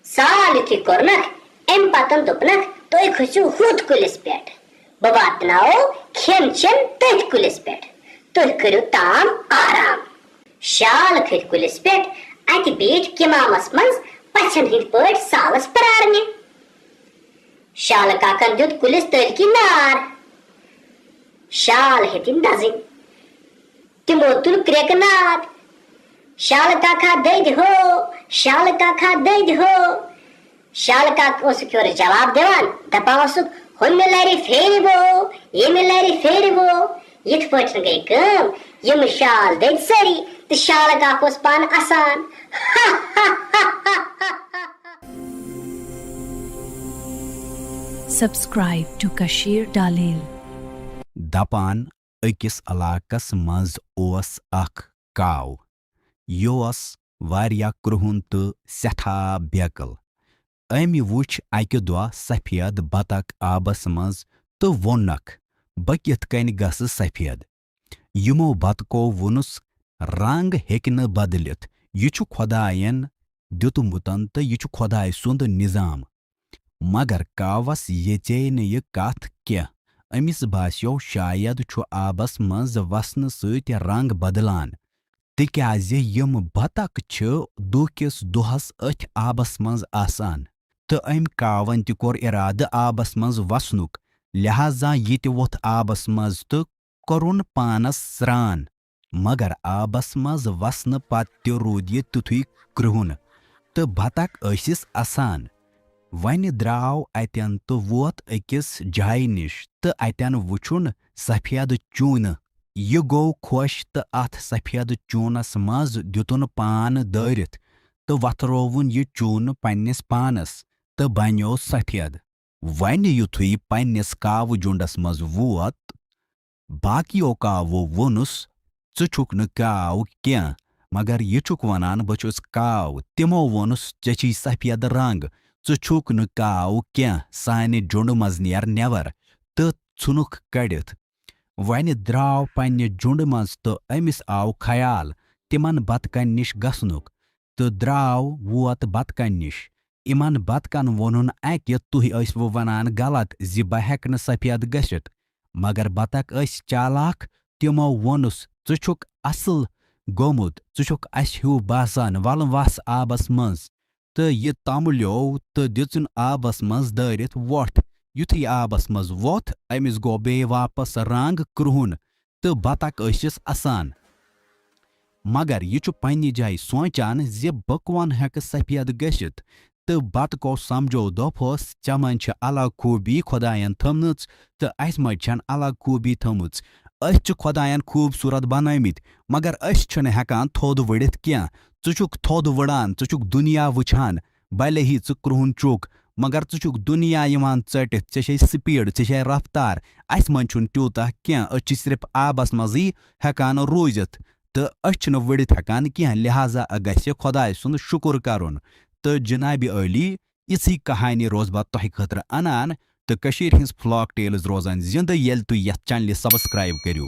سال یُتھُے کوٚرنکھ، اَمہِ پتہٕ دوٚپنکھ، تُہۍ کھٔسِو ہُتھ کُلِس پٮ۪ٹھ۔ بہٕ واتناوو کھٮ۪ن چٮ۪ن تٔتھۍ کُلِس پٮ۪ٹھ۔ تُہۍ کٔرِو تام آرام۔ شال کھٔتۍ کُلِس پٮ۪ٹھ۔ اَتہِ بیٖٹھۍ کِمامس منٛز پژھٮ۪ن ہٕنٛدۍ پٲٹھۍ سالس پرارنہِ۔ شالہٕ کاکن دیُت کُلِس تٔلۍ کِنۍ نار۔ شال ہیٚتِن دزٕنۍ۔ تِمو تُل کرٛٮ۪کہٕ ناد۔ شالہٕ کاکا دٔدۍ ہو، شالہٕ کاکا دٔدۍ ہو۔ شالہٕ کاک اوسُکھ یورٕ جواب دِوان، دپان اوسُکھ، ہُمہِ لرِ پھیرِ وو، ییٚمہِ لرِ پھیرِ وو۔ یِتھ پٲٹھۍ گٔے کٲم، یِم شال دٔدۍ سٲری تہٕ شالہٕ کاک اوس پانہٕ اسان۔ Subscribe to Kashir Dalil. دپان أکِس علاقس منٛز اوس اکھ کاو۔ یہِ اوس واریاہ کرٛہُن تہٕ سٮ۪ٹھاہ بیکل۔ أمۍ وُچھ اکہِ دۄہ سفید بطخ آبس منٛز تہٕ ووٚننکھ، بہٕ کِتھ کٔنۍ گژھٕ سفید؟ یِمو بطخو ووٚنُس، رنگ ہیٚکہِ نہٕ بدلِتھ، یہِ چھُ خۄداین دیُتمُتن تہٕ یہِ چھُ خۄداے سُنٛد نظام۔ مگر کاوس یژے نہٕ یہِ کتھ کینٛہہ۔ أمِس باسیو شاید چھُ آبس منٛز وسنہٕ سۭتۍ رنگ بدلان، تِکیازِ یِم بطخ چھِ دُہ کِس دۄہس أتھۍ آبس منٛز آسان۔ تہٕ أمۍ کاوَن تہِ کوٚر ارادٕ آبس منٛز وسنُک، لہذا یہِ تہِ ووٚتھ آبس منٛز تہٕ کوٚرُن پانس سرٛان۔ مگر آبس منٛز وسنہٕ پتہٕ تہِ روٗد یہِ تیُتھُے کرٛہُن تہٕ بطخ ٲسِس اسان۔ وۄنہِ درٛاو اتٮ۪ن تہٕ ووت أکِس جایہِ نِش تہٕ اتٮ۪ن وُچھُن سفید چوٗنہٕ۔ یہِ گوٚو خۄش تہٕ اتھ سفید چوٗنس منٛز دیُتُن پان دٲرِتھ تہٕ وۄتھرووُن یہِ چوٗنہٕ پننِس پانس تہٕ بنیوو سفید۔ وۄنہِ یُتھُے پننِس کاوٕ جُنڈس منٛز ووت، باقیو کاوو ووٚنُس، ژٕ چھُکھ نہٕ کاو کینٛہہ، مگر یہِ چھُکھ وَنان، بہٕ چھُس کاو۔ تِمو ووٚنُس، ژےٚ چھُے سفید رنگ، ژٕ چھُکھ نہٕ کاو کینٛہہ، سانہِ جُنڈٕ منٛز نیر نٮ۪بر۔ تہٕ ژھُنُکھ کٔڑِتھ۔ وۄنہِ درٛاو پننہِ جُنڈٕ منٛز تہٕ أمِس آو خیال تِمن بطخن نِش گژھنُک۔ تہٕ درٛاو ووت بطخن نِش۔ یِمن بطخن ووٚنُن اَکہِ، تُہۍ ٲسوٕ وَنان غلط زِ بہٕ ہٮ۪کہٕ نہٕ سفید گٔژھِتھ۔ مگر بطخ ٲسۍ چالاک، تِمو ووٚنُس، ژٕ چھُکھ اصل گوٚمُت، ژٕ چھُکھ اَسہِ ہیوٗ باسان، وَلہٕ وَس آبس منٛز۔ تہٕ یہِ تملیو تہٕ دِژٕن آبس منٛز دٲرِتھ وۄٹھ۔ یُتھُے آبس منٛز ووٚتھ، أمِس گوٚو بیٚیہِ واپس رنگ کرٛہُن تہٕ بطخ ٲسِس اسان۔ مگر یہِ چھُ پننہِ جایہِ سونچان زِ بہٕ کون ہٮ۪کہٕ سفید گٔژھِتھ؟ تہٕ بطخو سمجھو دوٚپہوس، ژےٚ منٛز چھِ الگ خوٗبی خۄداین تھٲومٕژ تہٕ اسہِ منٛز چھَنہٕ الگ خوٗبی تھٲومٕژ۔ أسۍ چھِ خۄداین خوٗبصوٗرت بنٲومٕتۍ، مگر أسۍ چھِنہٕ ہٮ۪کان تھوٚد ؤڑِتھ کینٛہہ۔ ژٕ چھُکھ تھوٚد ؤڑان، ژٕ چھُکھ دُنیا وٕچھان، بھلے ہی ژٕ کرٛہُن چھُکھ، مگر ژٕ چھُکھ دُنیا یِوان ژٔٹِتھ، ژےٚ چھے speed، ژےٚ چھے رفتار۔ اسہِ منٛز چھُنہٕ تیوٗتاہ کینٛہہ، أسۍ چھِ صرف آبس منٛزٕے ہٮ۪کان روٗزِتھ۔ تہٕ أسۍ چھِنہٕ ؤڑِتھ ہٮ۪کان کینٛہہ، لہذا گژھِ خۄداے سُنٛد شُکُر کرُن۔ تہٕ جناب عٲلی، یِژھٕے کہانی روز بہٕ تۄہہِ خٲطرٕ انان۔ تہٕ کٔشیٖرِ ہٕنٛز فلاک ٹیلز روزان زِنٛدٕ، ییٚلہِ تُہۍ یتھ چینلہِ سبسکرائب کٔرِو۔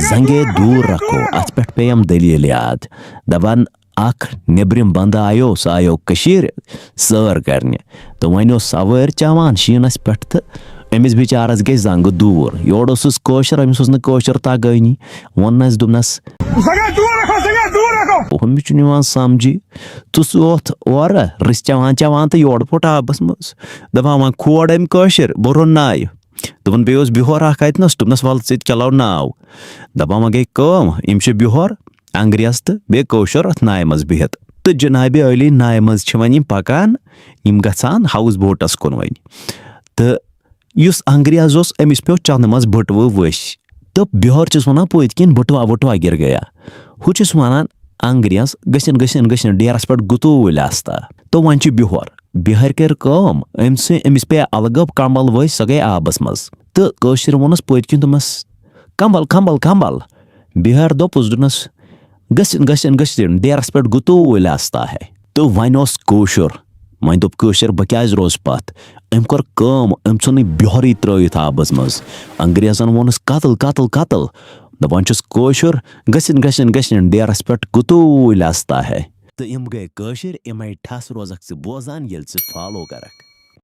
زنگے دوٗر رکھو، اتھ پٮ۪ٹھ پیٚیَم دٔلیٖل یاد۔ دپان، اکھ نیٚبرِم بندٕ آیو، سُہ آیو کٔشیٖرِ سٲر کرنہِ۔ تہٕ وۄنۍ اوس سوٲرۍ چٮ۪وان شیٖنس پٮ۪ٹھ تہٕ أمِس بِچارس گٔے زنگہٕ دوٗر۔ یورٕ اوسُس کٲشُر، أمِس اوس نہٕ کٲشُر تگٲنی۔ ووٚننس، دوٚپنس، زنگے دوٗر رکھو، زنگے دوٗر رکھو۔ ہُمِس چھُنہٕ یِوان سمجھی۔ ژٕ اوس اوتھ اورٕ رٕژ چٮ۪وان چٮ۪وان تہٕ یورٕ پھوٚٹ آبس منٛز۔ دپان، وۄنۍ کھول أمۍ کٲشِر، بہٕ روٚن نایہِ۔ دوٚپُن، بیٚیہِ اوس بِہور اکھ اتہِ نس، دوٚپنس، ولہٕ ژٕ تہِ چلاو ناو۔ دپان، وۄنۍ گٔے کٲم، یِم چھِ بِہور، انگریز تہٕ بیٚیہِ کٲشُر اتھ نایہِ منٛز بِہِتھ۔ تہٕ جنابِ عٲلی نایہِ منٛز چھِ وۄنۍ یِم پکان، یِم گژھان ہاوُس بوٹس کُن وۄنۍ۔ تہٕ یُس انگریز اوس، أمِس پیوٚو چنٛدٕ منٛز بٔٹوٕ ؤسۍ۔ تہٕ بِہور چھِس ونان، پٔتۍ کِنۍ بٔٹوا وٕٹوا گر گیا۔ ہُہ چھُس ونان، انگریز گٔژھِنۍ، گٔژھِنۍ، گٔژھِنۍ ڈیرس پٮ۪ٹھ گُتوٗلۍ آستا۔ تہٕ وۄنۍ چھِ بِہور۔ بِہٲرۍ کٔر کٲم، أمۍ سٕے، أمِس پیٚیہِ الگٲب کمبل ؤسۍ، سۄ گٔے آبس منٛز۔ تہٕ کٲشرِ ووٚنُس پٔتۍ کِنۍ، دوٚپمس، کمبل، کمبل، کمبل۔ بِہٲرۍ دوٚپُس، دوٚپنس، گٔژھِنۍ، گٔژھِنۍ، گٔژھِنۍ ڈیرس پٮ۪ٹھ گُتوٗلۍ آستا ہے۔ تہٕ وۄنۍ اوس کٲشُر۔ وۄنۍ دوٚپ کٲشِر، بہٕ کیٛازِ روزٕ پَتھ؟ أمۍ کٔر کٲم، أمۍ ژھُن یہِ بِہورٕے ترٛٲوِتھ آبَس منٛز۔ انگریزَن ووٚنُس، قتل، قتل، قتل۔ دَپان چھُس، کٲشُر، گٔژھِنۍ، گٔژھِنۍ، گٔژھِنۍ ڈیرَس پٮ۪ٹھ گُتوٗلۍ آستا ہے۔ تہٕ یِم گٔے کٲشِر، یِمَے ٹھَس روزَکھ ژٕ بوزان، ییٚلہِ ژٕ فالو کَرَکھ۔